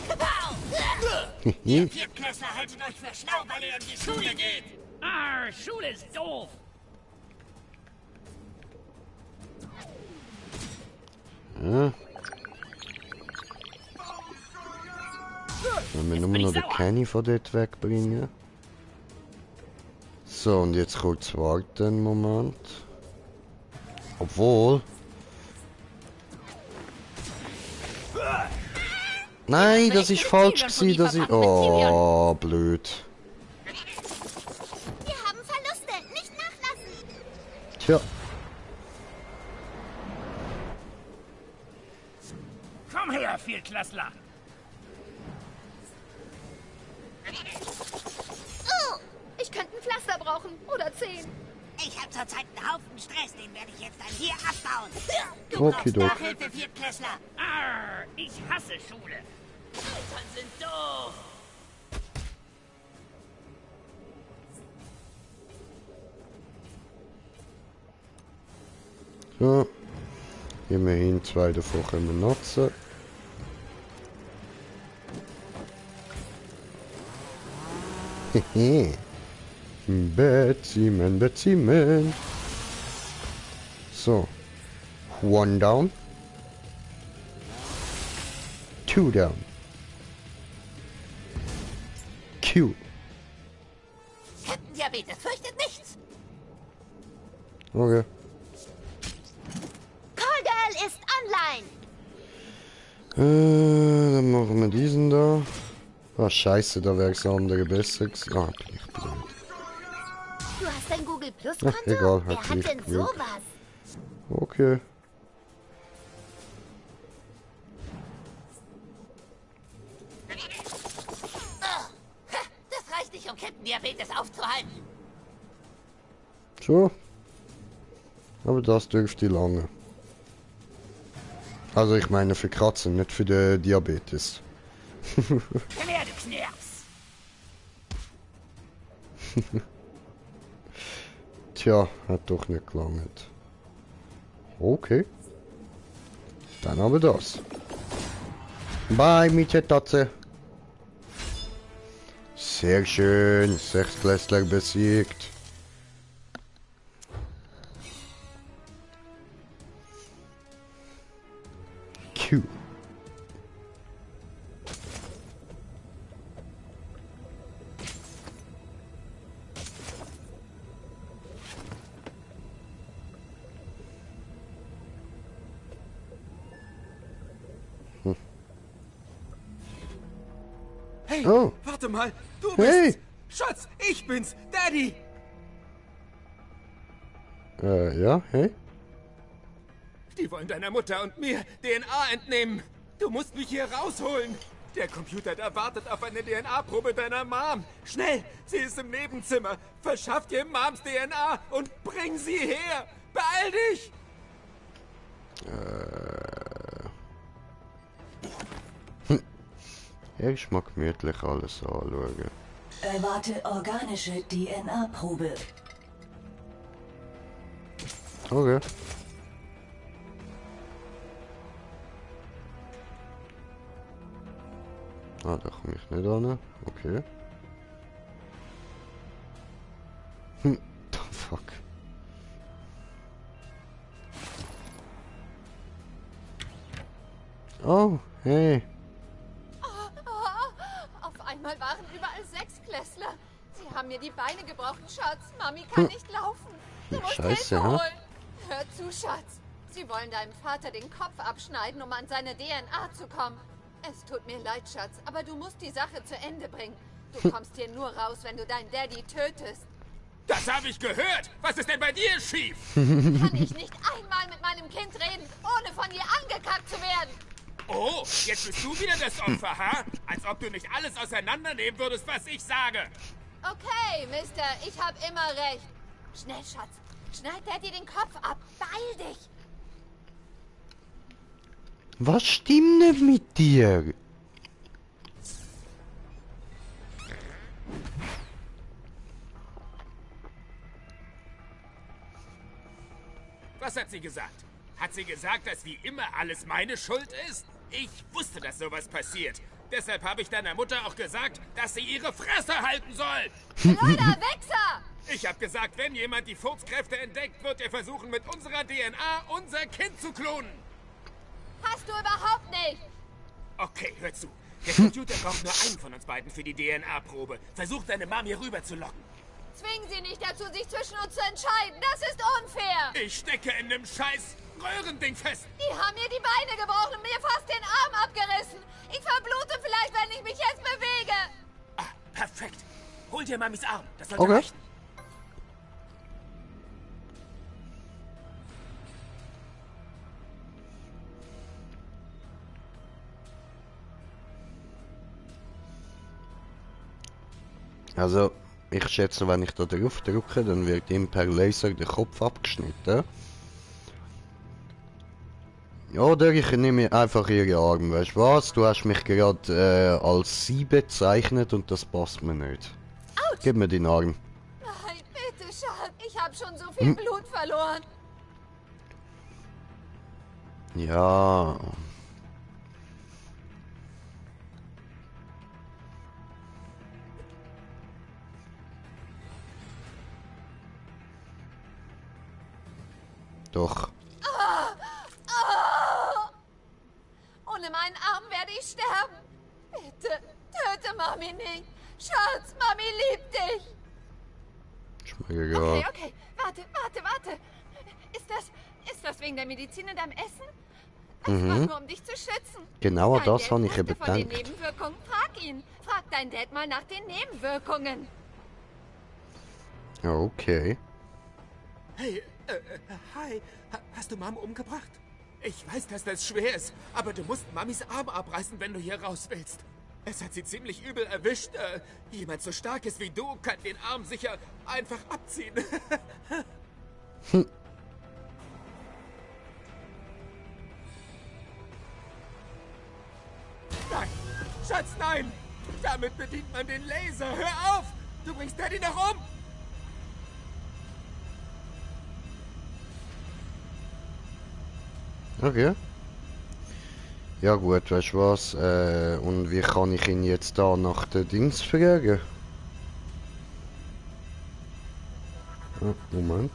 Kapow! Hehe. Viertklässler haltet euch für schlau, weil ihr in die Schule geht. Ah, Schule ist doof. Ja. Wenn wir nur noch den Kenny von dort wegbringen. So, und jetzt kurz warten einen Moment. Obwohl... Nein, das ist falsch gewesen, dass ich... Oh, blöd. Wir haben Verluste. Nicht nachlassen. Tja. Komm her, Viertklässler. Oh, ich könnte ein Pflaster brauchen. Oder 10. Ich habe zurzeit einen Haufen Stress, den werde ich jetzt dann hier abbauen. Du Okay, brauchst Nachhilfe, Viertklässler. Arr, ich hasse Schule. Eltern sind doof. So. Immerhin 2 davon können wir nutzen. Hehe. Beziehen, beziehen. So. 1 down. 2 down. Q. Captain Diabetes fürchtet nichts. Okay. Call ist online. Dann machen wir diesen da. Ah, scheiße, da wäre das andere besser gewesen. Ah, bin ich blöd. Du hast ein Google Plus Konto? Ach, egal, Wer hat hat nicht denn gewählt. sowas? Okay. Das reicht nicht, um Captain Diabetes aufzuhalten. So. Aber das dürfte lange. Also ich meine für Katzen, nicht für den Diabetes. Komm her, du Knirps! Tja, hat doch nicht gelangt. Okay. Dann aber das. Bye, Mietjetatze. Sehr schön. 6 Klässler besiegt. Q. Hey, Oh. warte mal, du bist... Hey. Schatz, ich bin's, Daddy! Ja, hey? Die wollen deiner Mutter und mir DNA entnehmen. Du musst mich hier rausholen. Der Computer da wartet auf eine DNA-Probe deiner Mom. Schnell, sie ist im Nebenzimmer. Verschaff dir Moms DNA und bring sie her. Beeil dich! Ich mag gemütlich alles anschauen. Erwarte organische DNA-Probe. Okay. Ah, da komme ich nicht ran. Okay. The fuck. Oh, hey. Auf einmal waren überall Sechsklässler. Sie haben mir die Beine gebrochen, Schatz. Mami kann nicht laufen. Du musst Scheiße, Hilfe ha? holen. Hör zu, Schatz. Sie wollen deinem Vater den Kopf abschneiden, um an seine DNA zu kommen. Es tut mir leid, Schatz, aber du musst die Sache zu Ende bringen. Du kommst hier nur raus, wenn du deinen Daddy tötest. Das habe ich gehört. Was ist denn bei dir schief? Kann ich nicht einmal mit meinem Kind reden, ohne von ihr angekackt zu werden? Oh, jetzt bist du wieder das Opfer, ha? Als ob du nicht alles auseinandernehmen würdest, was ich sage. Okay, Mister, ich hab immer recht. Schnell, Schatz. Schneid Daddy den Kopf ab. Beeil dich. Was stimmt nicht mit dir? Was hat sie gesagt? Hat sie gesagt, dass wie immer alles meine Schuld ist? Ich wusste, dass sowas passiert. Deshalb habe ich deiner Mutter auch gesagt, dass sie ihre Fresse halten soll. Blöder Wichser! Ich habe gesagt, wenn jemand die Furzkräfte entdeckt, wird er versuchen, mit unserer DNA unser Kind zu klonen. Hast du überhaupt nicht! Okay, hör zu. Der Computer braucht nur einen von uns beiden für die DNA-Probe. Versuch deine Mom hier rüber zu locken. Zwingen Sie nicht dazu, sich zwischen uns zu entscheiden. Das ist unfair. Ich stecke in dem scheiß Röhrending fest. Die haben mir die Beine gebrochen und mir fast den Arm abgerissen. Ich verblute vielleicht, wenn ich mich jetzt bewege. Ah, perfekt. Hol dir Mamis Arm. Das sollte Okay. reichen. Also, ich schätze, wenn ich da drauf drücke, dann wird ihm per Laser der Kopf abgeschnitten. Oder ich nehme einfach ihre Arme, weißt du was? Du hast mich gerade als sie bezeichnet und das passt mir nicht. Autsch. Gib mir den Arm. Nein, bitte, Schatz. Ich habe schon so viel Blut verloren. Ja. Doch. Ohne meinen Arm werde ich sterben. Bitte, töte Mami nicht. Schatz, Mami liebt dich. Ist mir egal. Okay, warte. Ist das wegen der Medizin in deinem Essen? Es war nur, um dich zu schützen. Genau Dein das Dad habe ich wusste eben von den gedacht. Nebenwirkungen. Frag ihn. Frag deinen Dad mal nach den Nebenwirkungen. Ja, okay. Hey, hi. Hast du Mom umgebracht? Ich weiß, dass das schwer ist, aber du musst Mamis Arm abreißen, wenn du hier raus willst. Es hat sie ziemlich übel erwischt. Jemand so stark ist wie du kann den Arm sicher einfach abziehen. Nein! Schatz, nein! Damit bedient man den Laser. Hör auf! Du bringst Daddy noch um! Okay. Ja gut, weißt du was? Und wie kann ich ihn jetzt da nach den Dings fragen? Moment.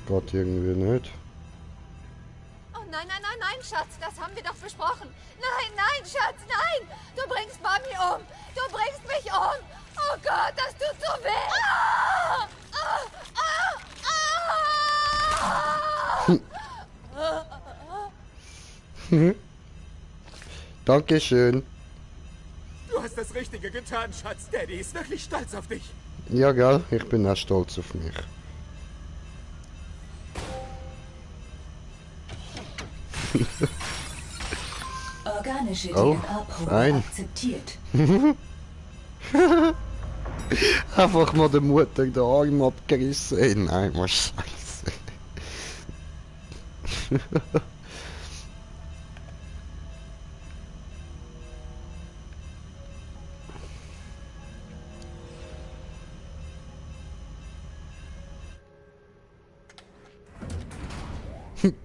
Geht irgendwie nicht. Oh nein, Schatz, das haben wir doch besprochen. Nein, Schatz, nein! Du bringst Mami um! Du bringst mich um! Oh Gott, das tut so weh! Dankeschön. Du hast das Richtige getan, Schatz. Daddy ist wirklich stolz auf dich. Ja, gell? Ich bin auch stolz auf mich. Organische Oh, DNA-Probe fein. akzeptiert. Einfach mal der Mutter den Arm abgerissen. Ey, nein, mal Scheiße.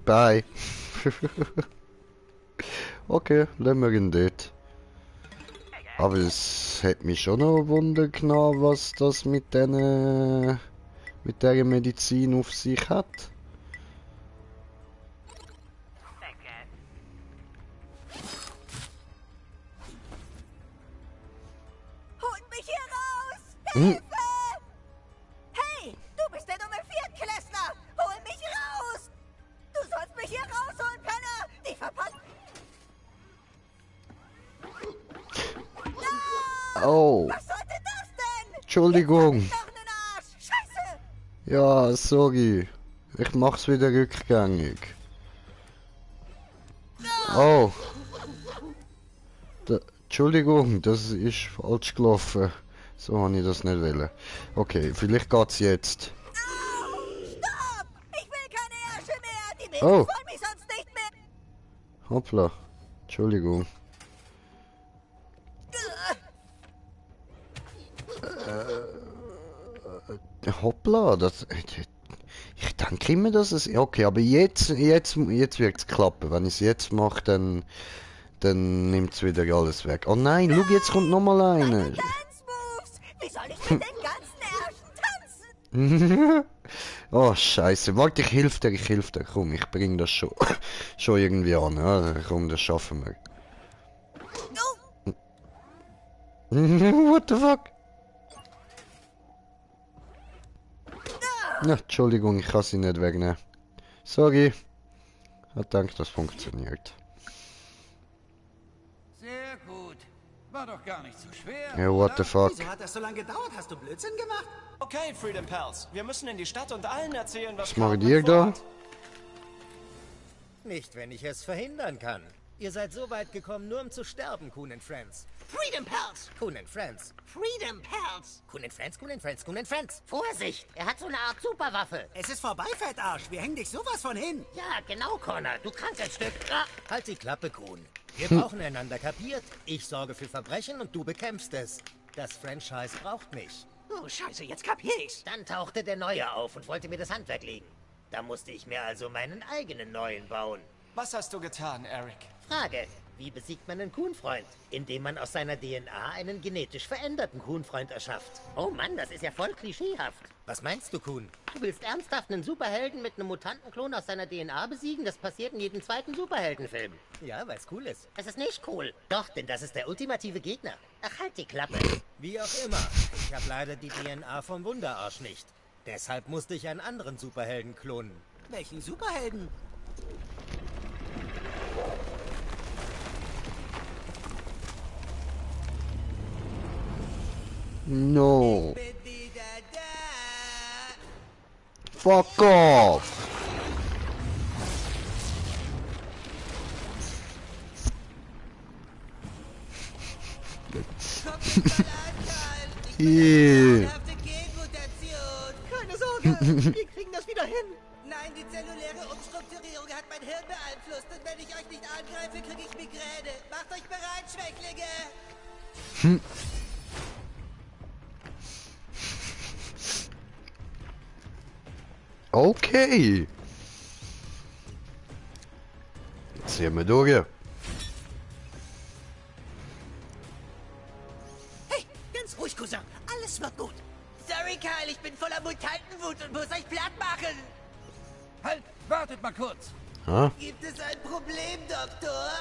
Bye. Okay, lassen wir ihn dort. Aber es hat mich schon noch Wunder genommen, was das mit der Medizin auf sich hat. Holt mich hier raus! Hilfe! Hey, du bist der dumme Viertklässler! Hol mich raus! Du sollst mich hier rausholen, Penner! Die verpassen... Oh. Was sollte das denn? Entschuldigung. Doch nen Arsch! Scheiße! Ja, sorry. Ich mach's wieder rückgängig. Oh. Entschuldigung, das ist falsch gelaufen. So habe ich das nicht wollen. Okay, vielleicht geht's jetzt. Stopp! Ich will keine Ärsche mehr! Die Mädels Oh. wollen mich sonst nicht mehr... Hoppla. Entschuldigung. Hoppla, das... Ich denke immer, dass es... Okay, aber jetzt wird es klappen. Wenn ich es jetzt mache, dann nimmt es wieder alles weg. Oh nein, schau, jetzt kommt nochmal eine. Dance-Moves! Wie soll ich mit den ganzen Ärschen tanzen? Oh, scheiße. Warte, ich helfe dir. Komm, ich bring das schon irgendwie an. Ja, komm, das schaffen wir. What the fuck? Ja, Entschuldigung, ich kann sie nicht wegnehmen. Sorry. Ich denke, das funktioniert. Sehr gut. War doch gar nicht so schwer. Ja, what the fuck? Wieso hat das so lange gedauert? Hast du Blödsinn gemacht? Okay, Freedom Pals. Wir müssen in die Stadt und allen erzählen, was Was macht Cartman ihr da? vorhat. Nicht, wenn ich es verhindern kann. Ihr seid so weit gekommen, nur um zu sterben, Kuhn and Friends. Freedom Pals! Kuhn and Friends. Freedom Pals! Kuhn and Friends, Kuhn and Friends, Kuhn and Friends. Vorsicht! Er hat so eine Art Superwaffe. Es ist vorbei, Fettarsch. Wir hängen dich sowas von hin. Ja, genau, Connor. Du krankes Stück. Ah. Halt die Klappe, Kuhn. Wir brauchen einander, kapiert? Ich sorge für Verbrechen und du bekämpfst es. Das Franchise braucht mich. Oh, scheiße, jetzt kapier ich's. Dann tauchte der Neue auf und wollte mir das Handwerk legen. Da musste ich mir also meinen eigenen Neuen bauen. Was hast du getan, Eric? Frage. Wie besiegt man einen Kuhnfreund? Indem man aus seiner DNA einen genetisch veränderten Kuhnfreund erschafft. Oh Mann, das ist ja voll klischeehaft. Was meinst du, Kuhn? Du willst ernsthaft einen Superhelden mit einem Mutantenklon aus seiner DNA besiegen? Das passiert in jedem zweiten Superheldenfilm. Ja, weil's cool ist. Es ist nicht cool. Doch, denn das ist der ultimative Gegner. Ach, halt die Klappe. Wie auch immer. Ich habe leider die DNA vom Wunderarsch nicht. Deshalb musste ich einen anderen Superhelden klonen. Welchen Superhelden? No. Fuck off. Keine Sorge, wir kriegen das wieder hin. Nein, die zelluläre Umstrukturierung hat mein Hirn beeinflusst. Und wenn ich euch nicht angreife, kriege ich Migräne. Macht euch bereit, Schwächlinge. Okay. Jetzt sehen wir durch. Hey, ganz ruhig, Cousin. Alles wird gut. Sorry, Kyle, ich bin voller Mutantenwut und muss euch platt machen. Halt, wartet mal kurz. Ha? Gibt es ein Problem, Doktor?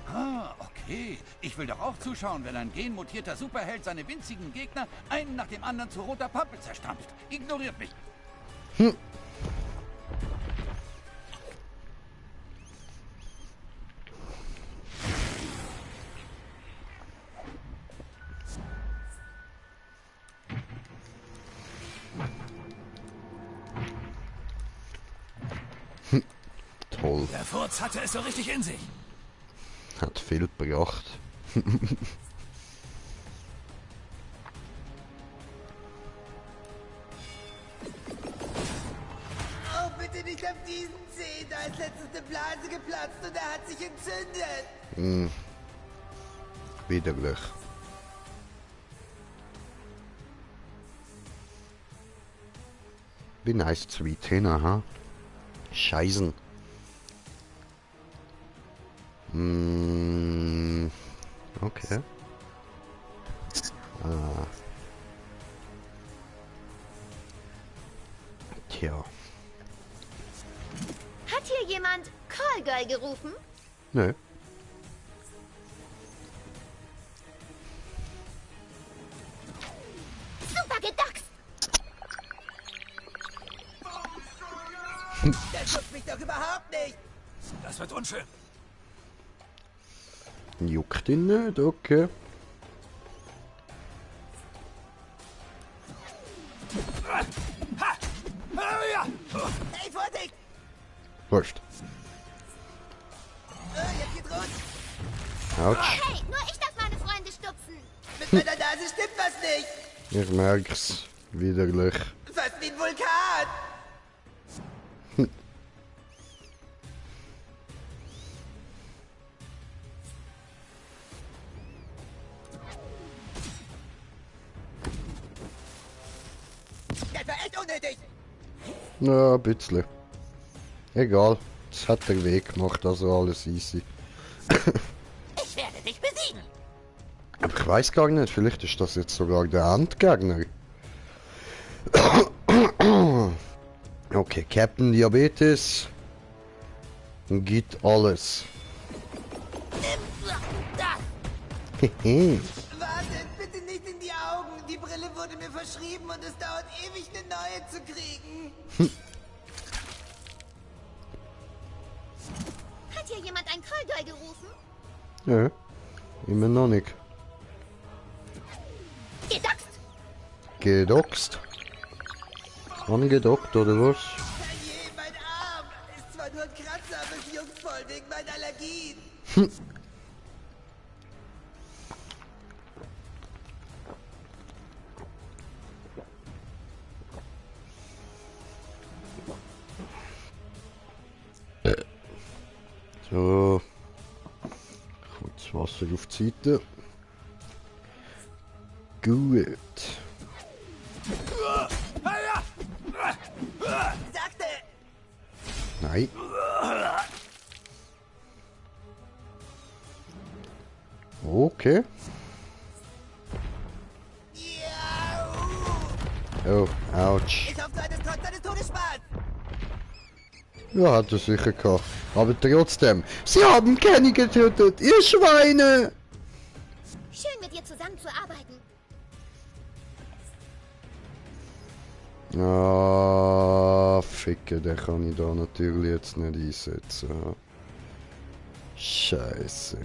Ah, okay. Ich will doch auch zuschauen, wenn ein genmutierter Superheld seine winzigen Gegner einen nach dem anderen zu roter Pampe zerstampft. Ignoriert mich. Toll. Der Furz hatte es so richtig in sich. Hat viel gebracht. Oh, bitte nicht auf diesen Zeh. Da ist letztens eine Blase geplatzt und er hat sich entzündet. Hm. Widerlich. Wie nice Sweet Hina, ha? Scheißen. Hm. Okay. Ah. Tja. Hat hier jemand Call Girl gerufen? Nö. Super gedoxt! Der schubst mich doch überhaupt nicht. Das wird unschön. Juckt ihn nicht, okay. Hey, Vorsicht! Wurscht. Jetzt geht's rund. Autsch. Hey, nur ich darf meine Freunde stupsen. Mit meiner Nase stimmt was nicht. Ich merk's. Widerlich. Fast wie ein Vulkan. Das war echt unnötig. Ja, ein bisschen. Egal. Das hat der Weg gemacht, also alles easy. Ich werde dich besiegen. Aber ich weiß gar nicht, vielleicht ist das jetzt sogar der Endgegner. Okay, Captain Diabetes. Gibt alles. Hehe. Wartet, bitte nicht in die Augen. Die Brille wurde mir verschrieben und es dauert ewig, eine neue zu kriegen. Hat hier jemand ein Call Girl gerufen? Nö, immer noch nicht. Gedoxt! Gedoxt? Angedockt oder was? Herrje, mein Arm. Ist zwar nur ein Kratzer, aber es juckt voll wegen meinen Allergien. So. Kurz Wasser auf die Seite. Gut. Sagte! Nein. Okay. Oh, ouch. Ich hoffe, du hattest trotz deines Todes Spaß. Ja, hat er sicher gehabt. Aber trotzdem, sie haben Kenny getötet, ihr Schweine! Schön, mit dir zusammenzuarbeiten. Ah, Ficke, den kann ich da natürlich jetzt nicht einsetzen. Scheiße.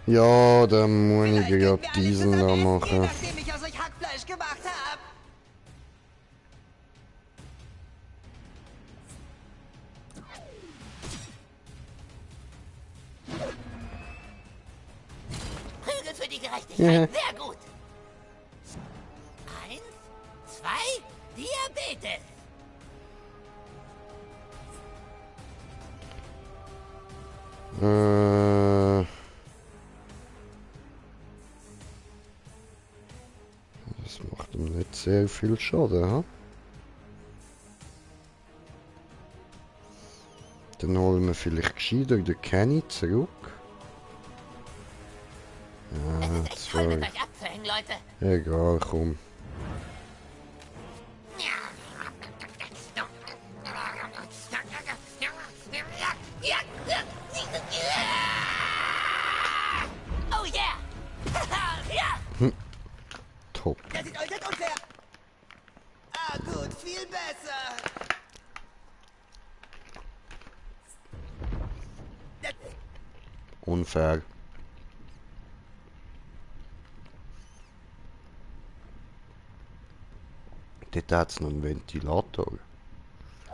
Ja, dann muss ich gerade diesen da machen. Nachdem ich aus euch Hackfleisch gemacht habe. Prügel für die Gerechtigkeit. Sehr gut. 1, 2, Diabetes. Das macht ihm nicht sehr viel Schaden, ha? Dann holen wir vielleicht gescheiter den Kenny zurück. Ja, Voll mit euch abzuhängen, Leute. Egal, komm. Oh yeah! Top. Das ist äußerst unfair. Ah gut, viel besser. Unfair. Dort hat es noch einen Ventilator.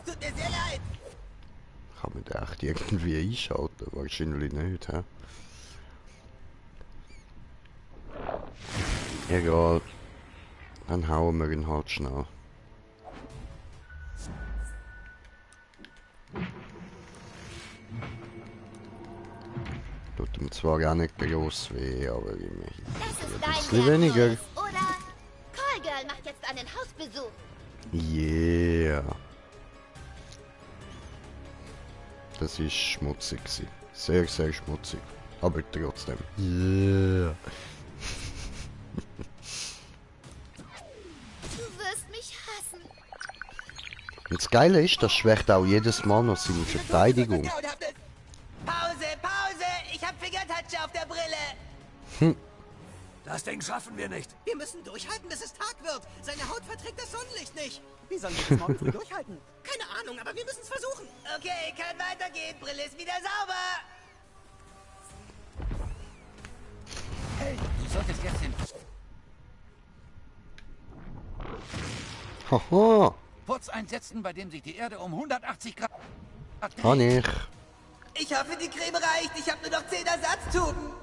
Tut mir sehr leid. Kann man den echt irgendwie einschalten? Wahrscheinlich nicht, hä? Egal. Dann hauen wir ihn halt schnell. Tut ihm zwar auch nicht groß weh, aber immerhin. Das ist Ein dein bisschen weniger. Werkzeug, oder? Callgirl macht jetzt einen Hausbesuch. Yeah. Das ist schmutzig gewesen. Sehr, sehr schmutzig. Aber trotzdem. Yeah. Du wirst mich hassen. Und das Geile ist, das schwächt auch jedes Mal noch seine Verteidigung. Pause, Pause! Ich hab Fingertouch auf der Brille! Hm. Das Ding schaffen wir nicht. Wir müssen durchhalten, bis es Tag wird. Seine Haut verträgt das Sonnenlicht nicht. Wie sollen wir das morgen früh durchhalten? Keine Ahnung, aber wir müssen es versuchen. Okay, kann weitergehen. Brille ist wieder sauber. Hey, du solltest jetzt den Haha. Putz einsetzen, bei dem sich die Erde um 180 Grad Kann ich. Ich hoffe, die Creme reicht. Ich habe nur noch 10 Ersatztuben.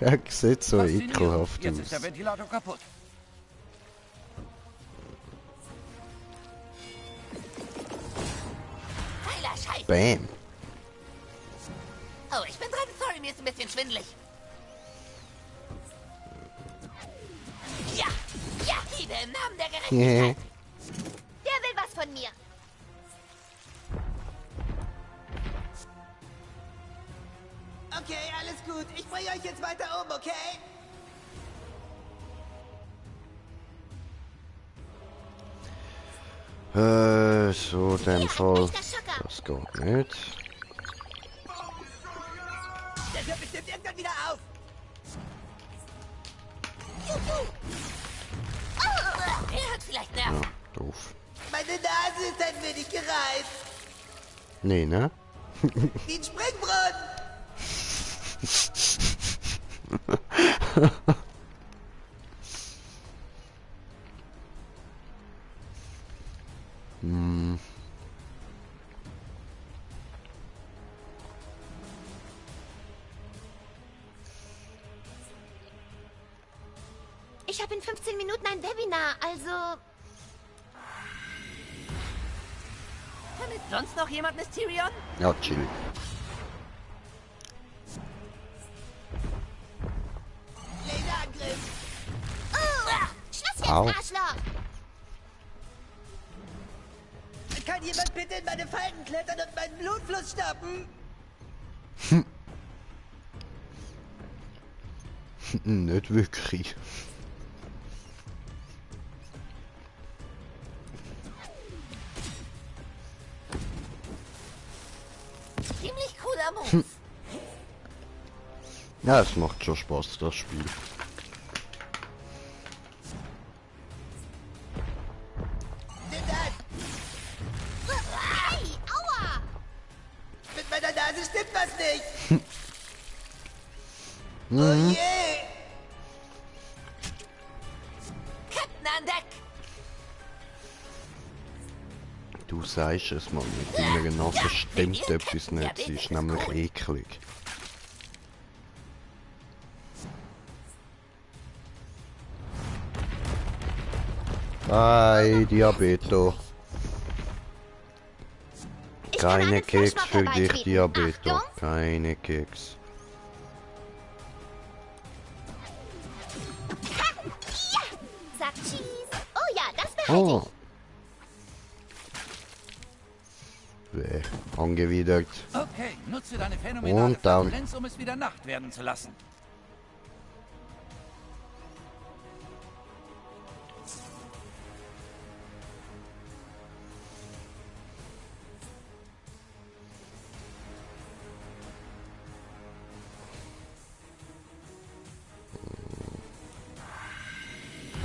Er sieht so Faszinierend. ekelhaft Jetzt ist der aus. Ventilator kaputt. Heiler Scheiß. Bam. Oh, ich bin dran. Sorry, mir ist ein bisschen schwindelig. Ja, ja, Hiebe im Namen der Gerechtigkeit. Der will was von mir. Okay, alles gut. Ich bringe euch jetzt weiter um, okay? So, in dem Fall. Das geht nicht. Der hört bestimmt irgendwann wieder auf. Er hat vielleicht Nerven. Ja, doof. Meine Nase ist ein wenig gereizt. Nee, ne? Wie ein Springbrunnen. Hm. Ich habe in 15 Minuten ein Webinar, also... Vermisst sonst noch jemand Mysterion? Ja, chill. Laserangriff! Schluss Au. jetzt, Arschloch! Kann jemand bitte in meine Falten klettern und meinen Blutfluss stoppen? Nicht wirklich. Ziemlich cooler Move. Ja, es macht schon Spaß, das Spiel. Hey, aua! Mit meiner Nase stimmt was nicht. Oh je! Captain an Deck! Du sagst es mal, mit deiner Nase stimmt etwas nicht, sie ist nämlich eklig. Hi, Diabeto. Keine Keks für dich, Diabeto. Keine Keks. Sag Cheese. Oh ja, das behalte Oh. Angewidert. Okay, nutze deine phänomenale Und down. Flatulenz, um es wieder Nacht werden zu lassen.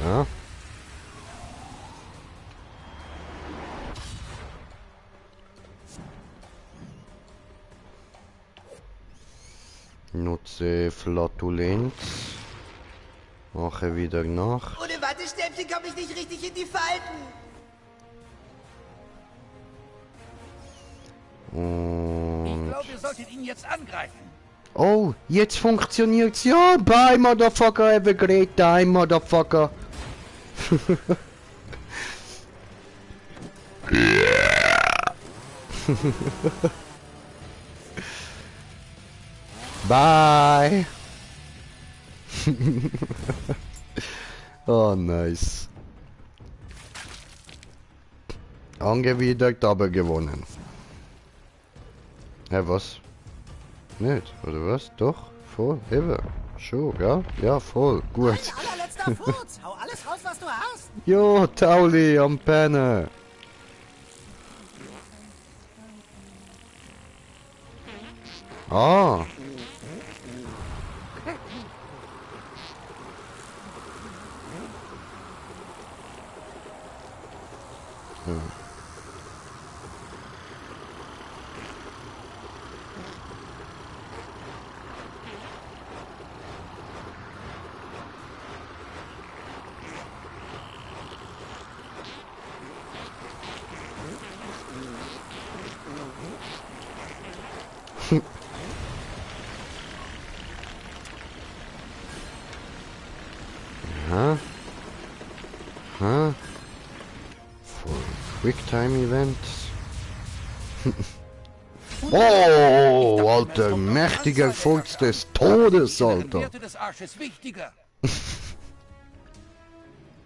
Ja. Nutze Flatulenz. Mache wieder nach. Ohne Wattestäbchen komme ich nicht richtig in die Falten. Ich Und... glaube, ihr solltet ihn jetzt angreifen. Oh, jetzt funktioniert's. Ja, bye, Motherfucker. Have a great time, Motherfucker. Bye. Oh, nice. Angewidert, aber gewonnen. Hä, was? Nicht, oder was? Doch, voll, eben. Schon, ja? Ja, voll, gut. Allerletzter Furz. Hau alles raus, was du hast. Jo, Tauli, am Pennen. Ah. Aha. Aha. Voll Quicktime Events. Oh, alter, mächtiger Furz des Todes, Alter. Werte des Arsches wichtiger.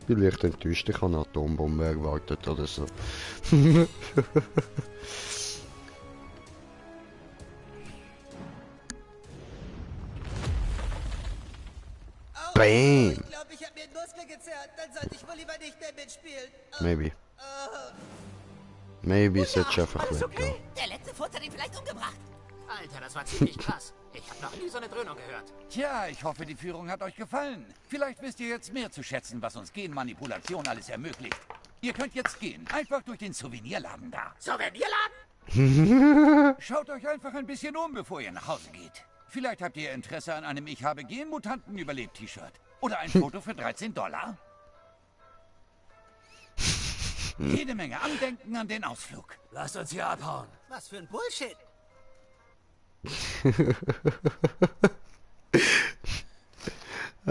Vielleicht enttäuscht, ich habe eine Atombombe erwartet oder so. Bam! Ich glaube, ich habe mir einen Muskel gezerrt. Dann sollte ich wohl lieber nicht mehr mitspielen. Maybe. Maybe ist jetzt einfach Alles weg. okay? Der letzte Furz hat ihn vielleicht umgebracht. Alter, das war ziemlich krass. Ich habe noch nie so eine Dröhnung gehört. Tja, ich hoffe, die Führung hat euch gefallen. Vielleicht wisst ihr jetzt mehr zu schätzen, was uns Genmanipulation alles ermöglicht. Ihr könnt jetzt gehen. Einfach durch den Souvenirladen da. Souvenirladen? Schaut euch einfach ein bisschen um, bevor ihr nach Hause geht. Vielleicht habt ihr Interesse an einem Ich habe Genmutanten überlebt T-Shirt. Oder ein Foto für $13. Jede Menge Andenken an den Ausflug. Lasst uns hier abhauen. Was für ein Bullshit.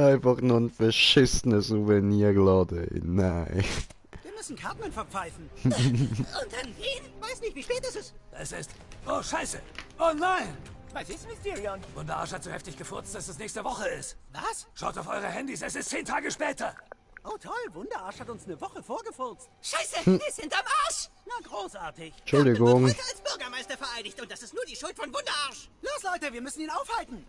Einfach nur ein verschissener Souvenirladen. Nein. Wir müssen Cartman verpfeifen. Und dann wen? Weiß nicht, wie spät es ist. Es ist... Oh, scheiße. Oh nein. Was ist, Mysterion? Wunderarsch hat so heftig gefurzt, dass es nächste Woche ist. Was? Schaut auf eure Handys, es ist 10 Tage später. Oh toll, Wunderarsch hat uns eine Woche vorgefurzt. Scheiße, Hm. wir sind am Arsch. Na, großartig. Entschuldigung. Cartman wird heute als Bürgermeister vereidigt und das ist nur die Schuld von Wunderarsch. Los, Leute, wir müssen ihn aufhalten.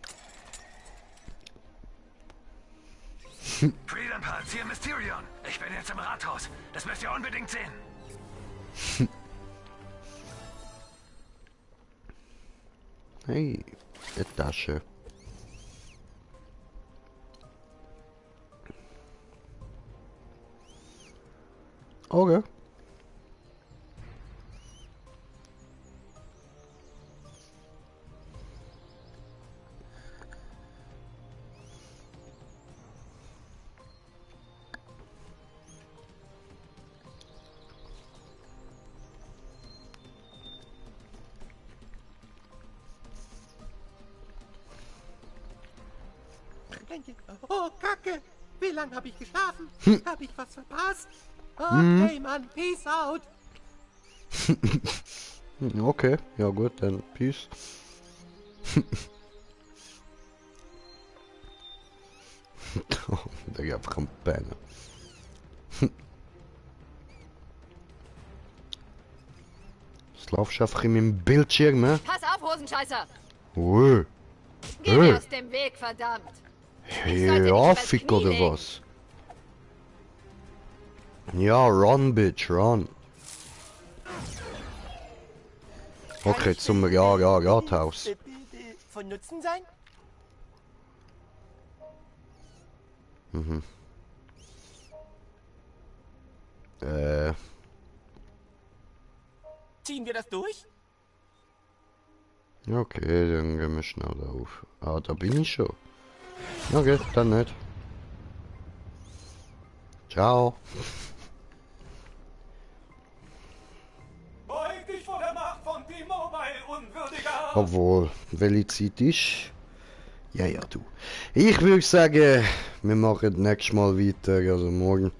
Freedom Pals, hier Mysterion. Ich bin jetzt im Rathaus. Das müsst ihr unbedingt sehen. Hey, eine Tasche. Okay. Oh, Kacke. Wie lange habe ich geschlafen? Habe ich was verpasst? Hm. Okay, Mann, peace out. Okay, ja gut, dann peace. Der geht einfach am Pennen. Das laufst einfach in meinem Bildschirm, ne? Pass auf, Hosenscheißer! Ui. Geh mir aus dem Weg, verdammt! Ja, Fick oder was? Ja, run, Bitch, run. Okay, zum Rathaus. Von Nutzen sein? Mhm. Ziehen wir das durch? Okay, dann gehen wir schnell auf. Ah, da bin ich schon. Okay, dann nicht. Ciao. Beug dich vor der Macht von T-Mobile, Unwürdiger! Obwohl, welche Zeit ist? Ja, ja, du. Ich würde sagen, wir machen nächstes Mal weiter, also morgen.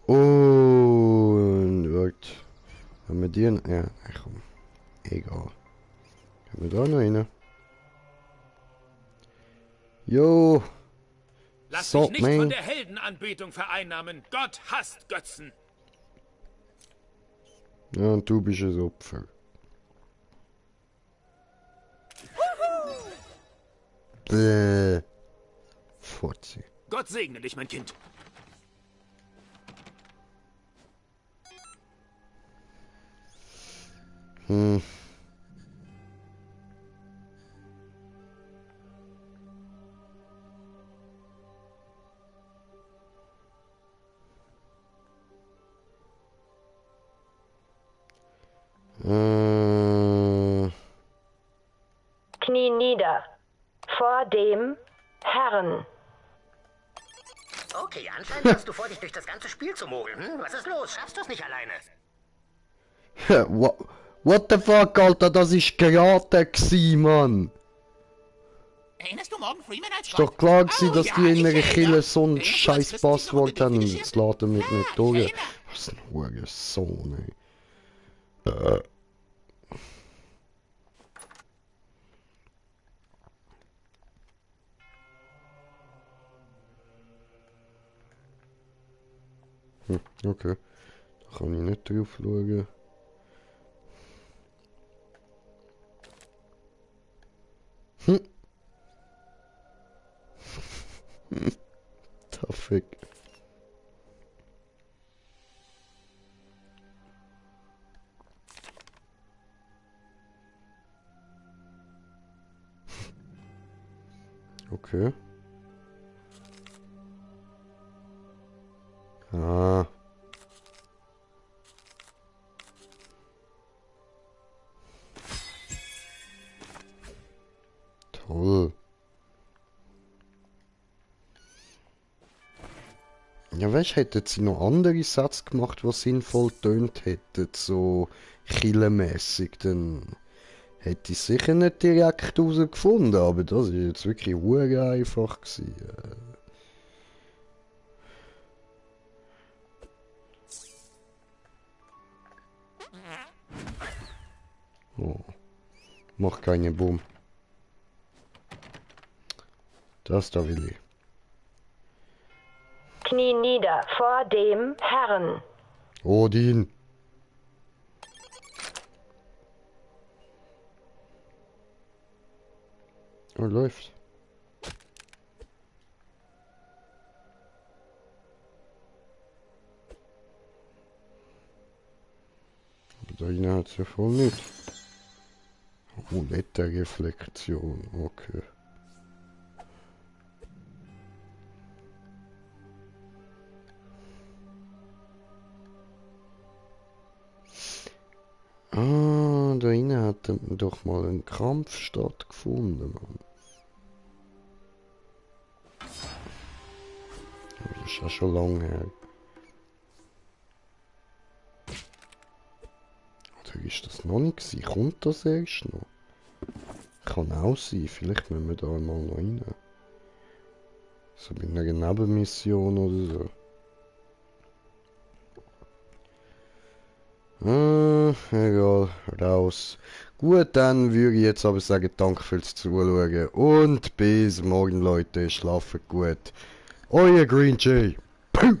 Und, warte. Haben wir die? Ja, komm. Egal. Haben wir da noch rein? Jo. Lass So, dich nicht von man. der Heldenanbetung vereinnahmen. Gott hasst Götzen. Ja, und du bist ein Opfer. Bäh. Fotzi. Gott segne dich, mein Kind. Hm. Knie nieder. Vor dem Herrn. Okay, anscheinend hast du vor, dich durch das ganze Spiel zu mogeln. Was ist los? Schaffst du es nicht alleine? What the fuck, Alter, das ist Karate gsi, Mann. Erinnerst du morgen Freeman als Ist doch klar gsi, dass ja, die in einer ich Kille erinnere. so ein Irgendwas scheiß wissen die noch Passwort haben und Geschichte? das laden mit nicht ich durch. erinnere. Was ein hoher Sohn, ey. Okay. Da kann ich nicht drauf schauen. Da fick. Okay. Ah. Toll. Ja, weißt, hätten sie noch andere Sätze gemacht, die sinnvoll tönt hätten, so killenmässig, dann hätte ich sicher nicht direkt herausgefunden, aber das ist jetzt wirklich hure einfach gewesen. Oh. Mach keine Boom. Das da will ich. Knie nieder vor dem Herrn. Odin. Oh, läuft. Aber da hinein hat es ja voll nicht. Reflexion, okay. Ah, da innen hat doch mal ein Kampf stattgefunden, Mann. Das ist ja schon lange her. Oder ist das noch nicht gewesen? Kommt das erst noch? Kann auch sein, vielleicht müssen wir da mal noch rein. So mit einer Nebenmission oder so. Egal, raus. Gut, dann würde ich jetzt aber sagen, danke fürs Zuschauen und bis morgen, Leute. Schlafen gut. Euer Green Jay. Puh.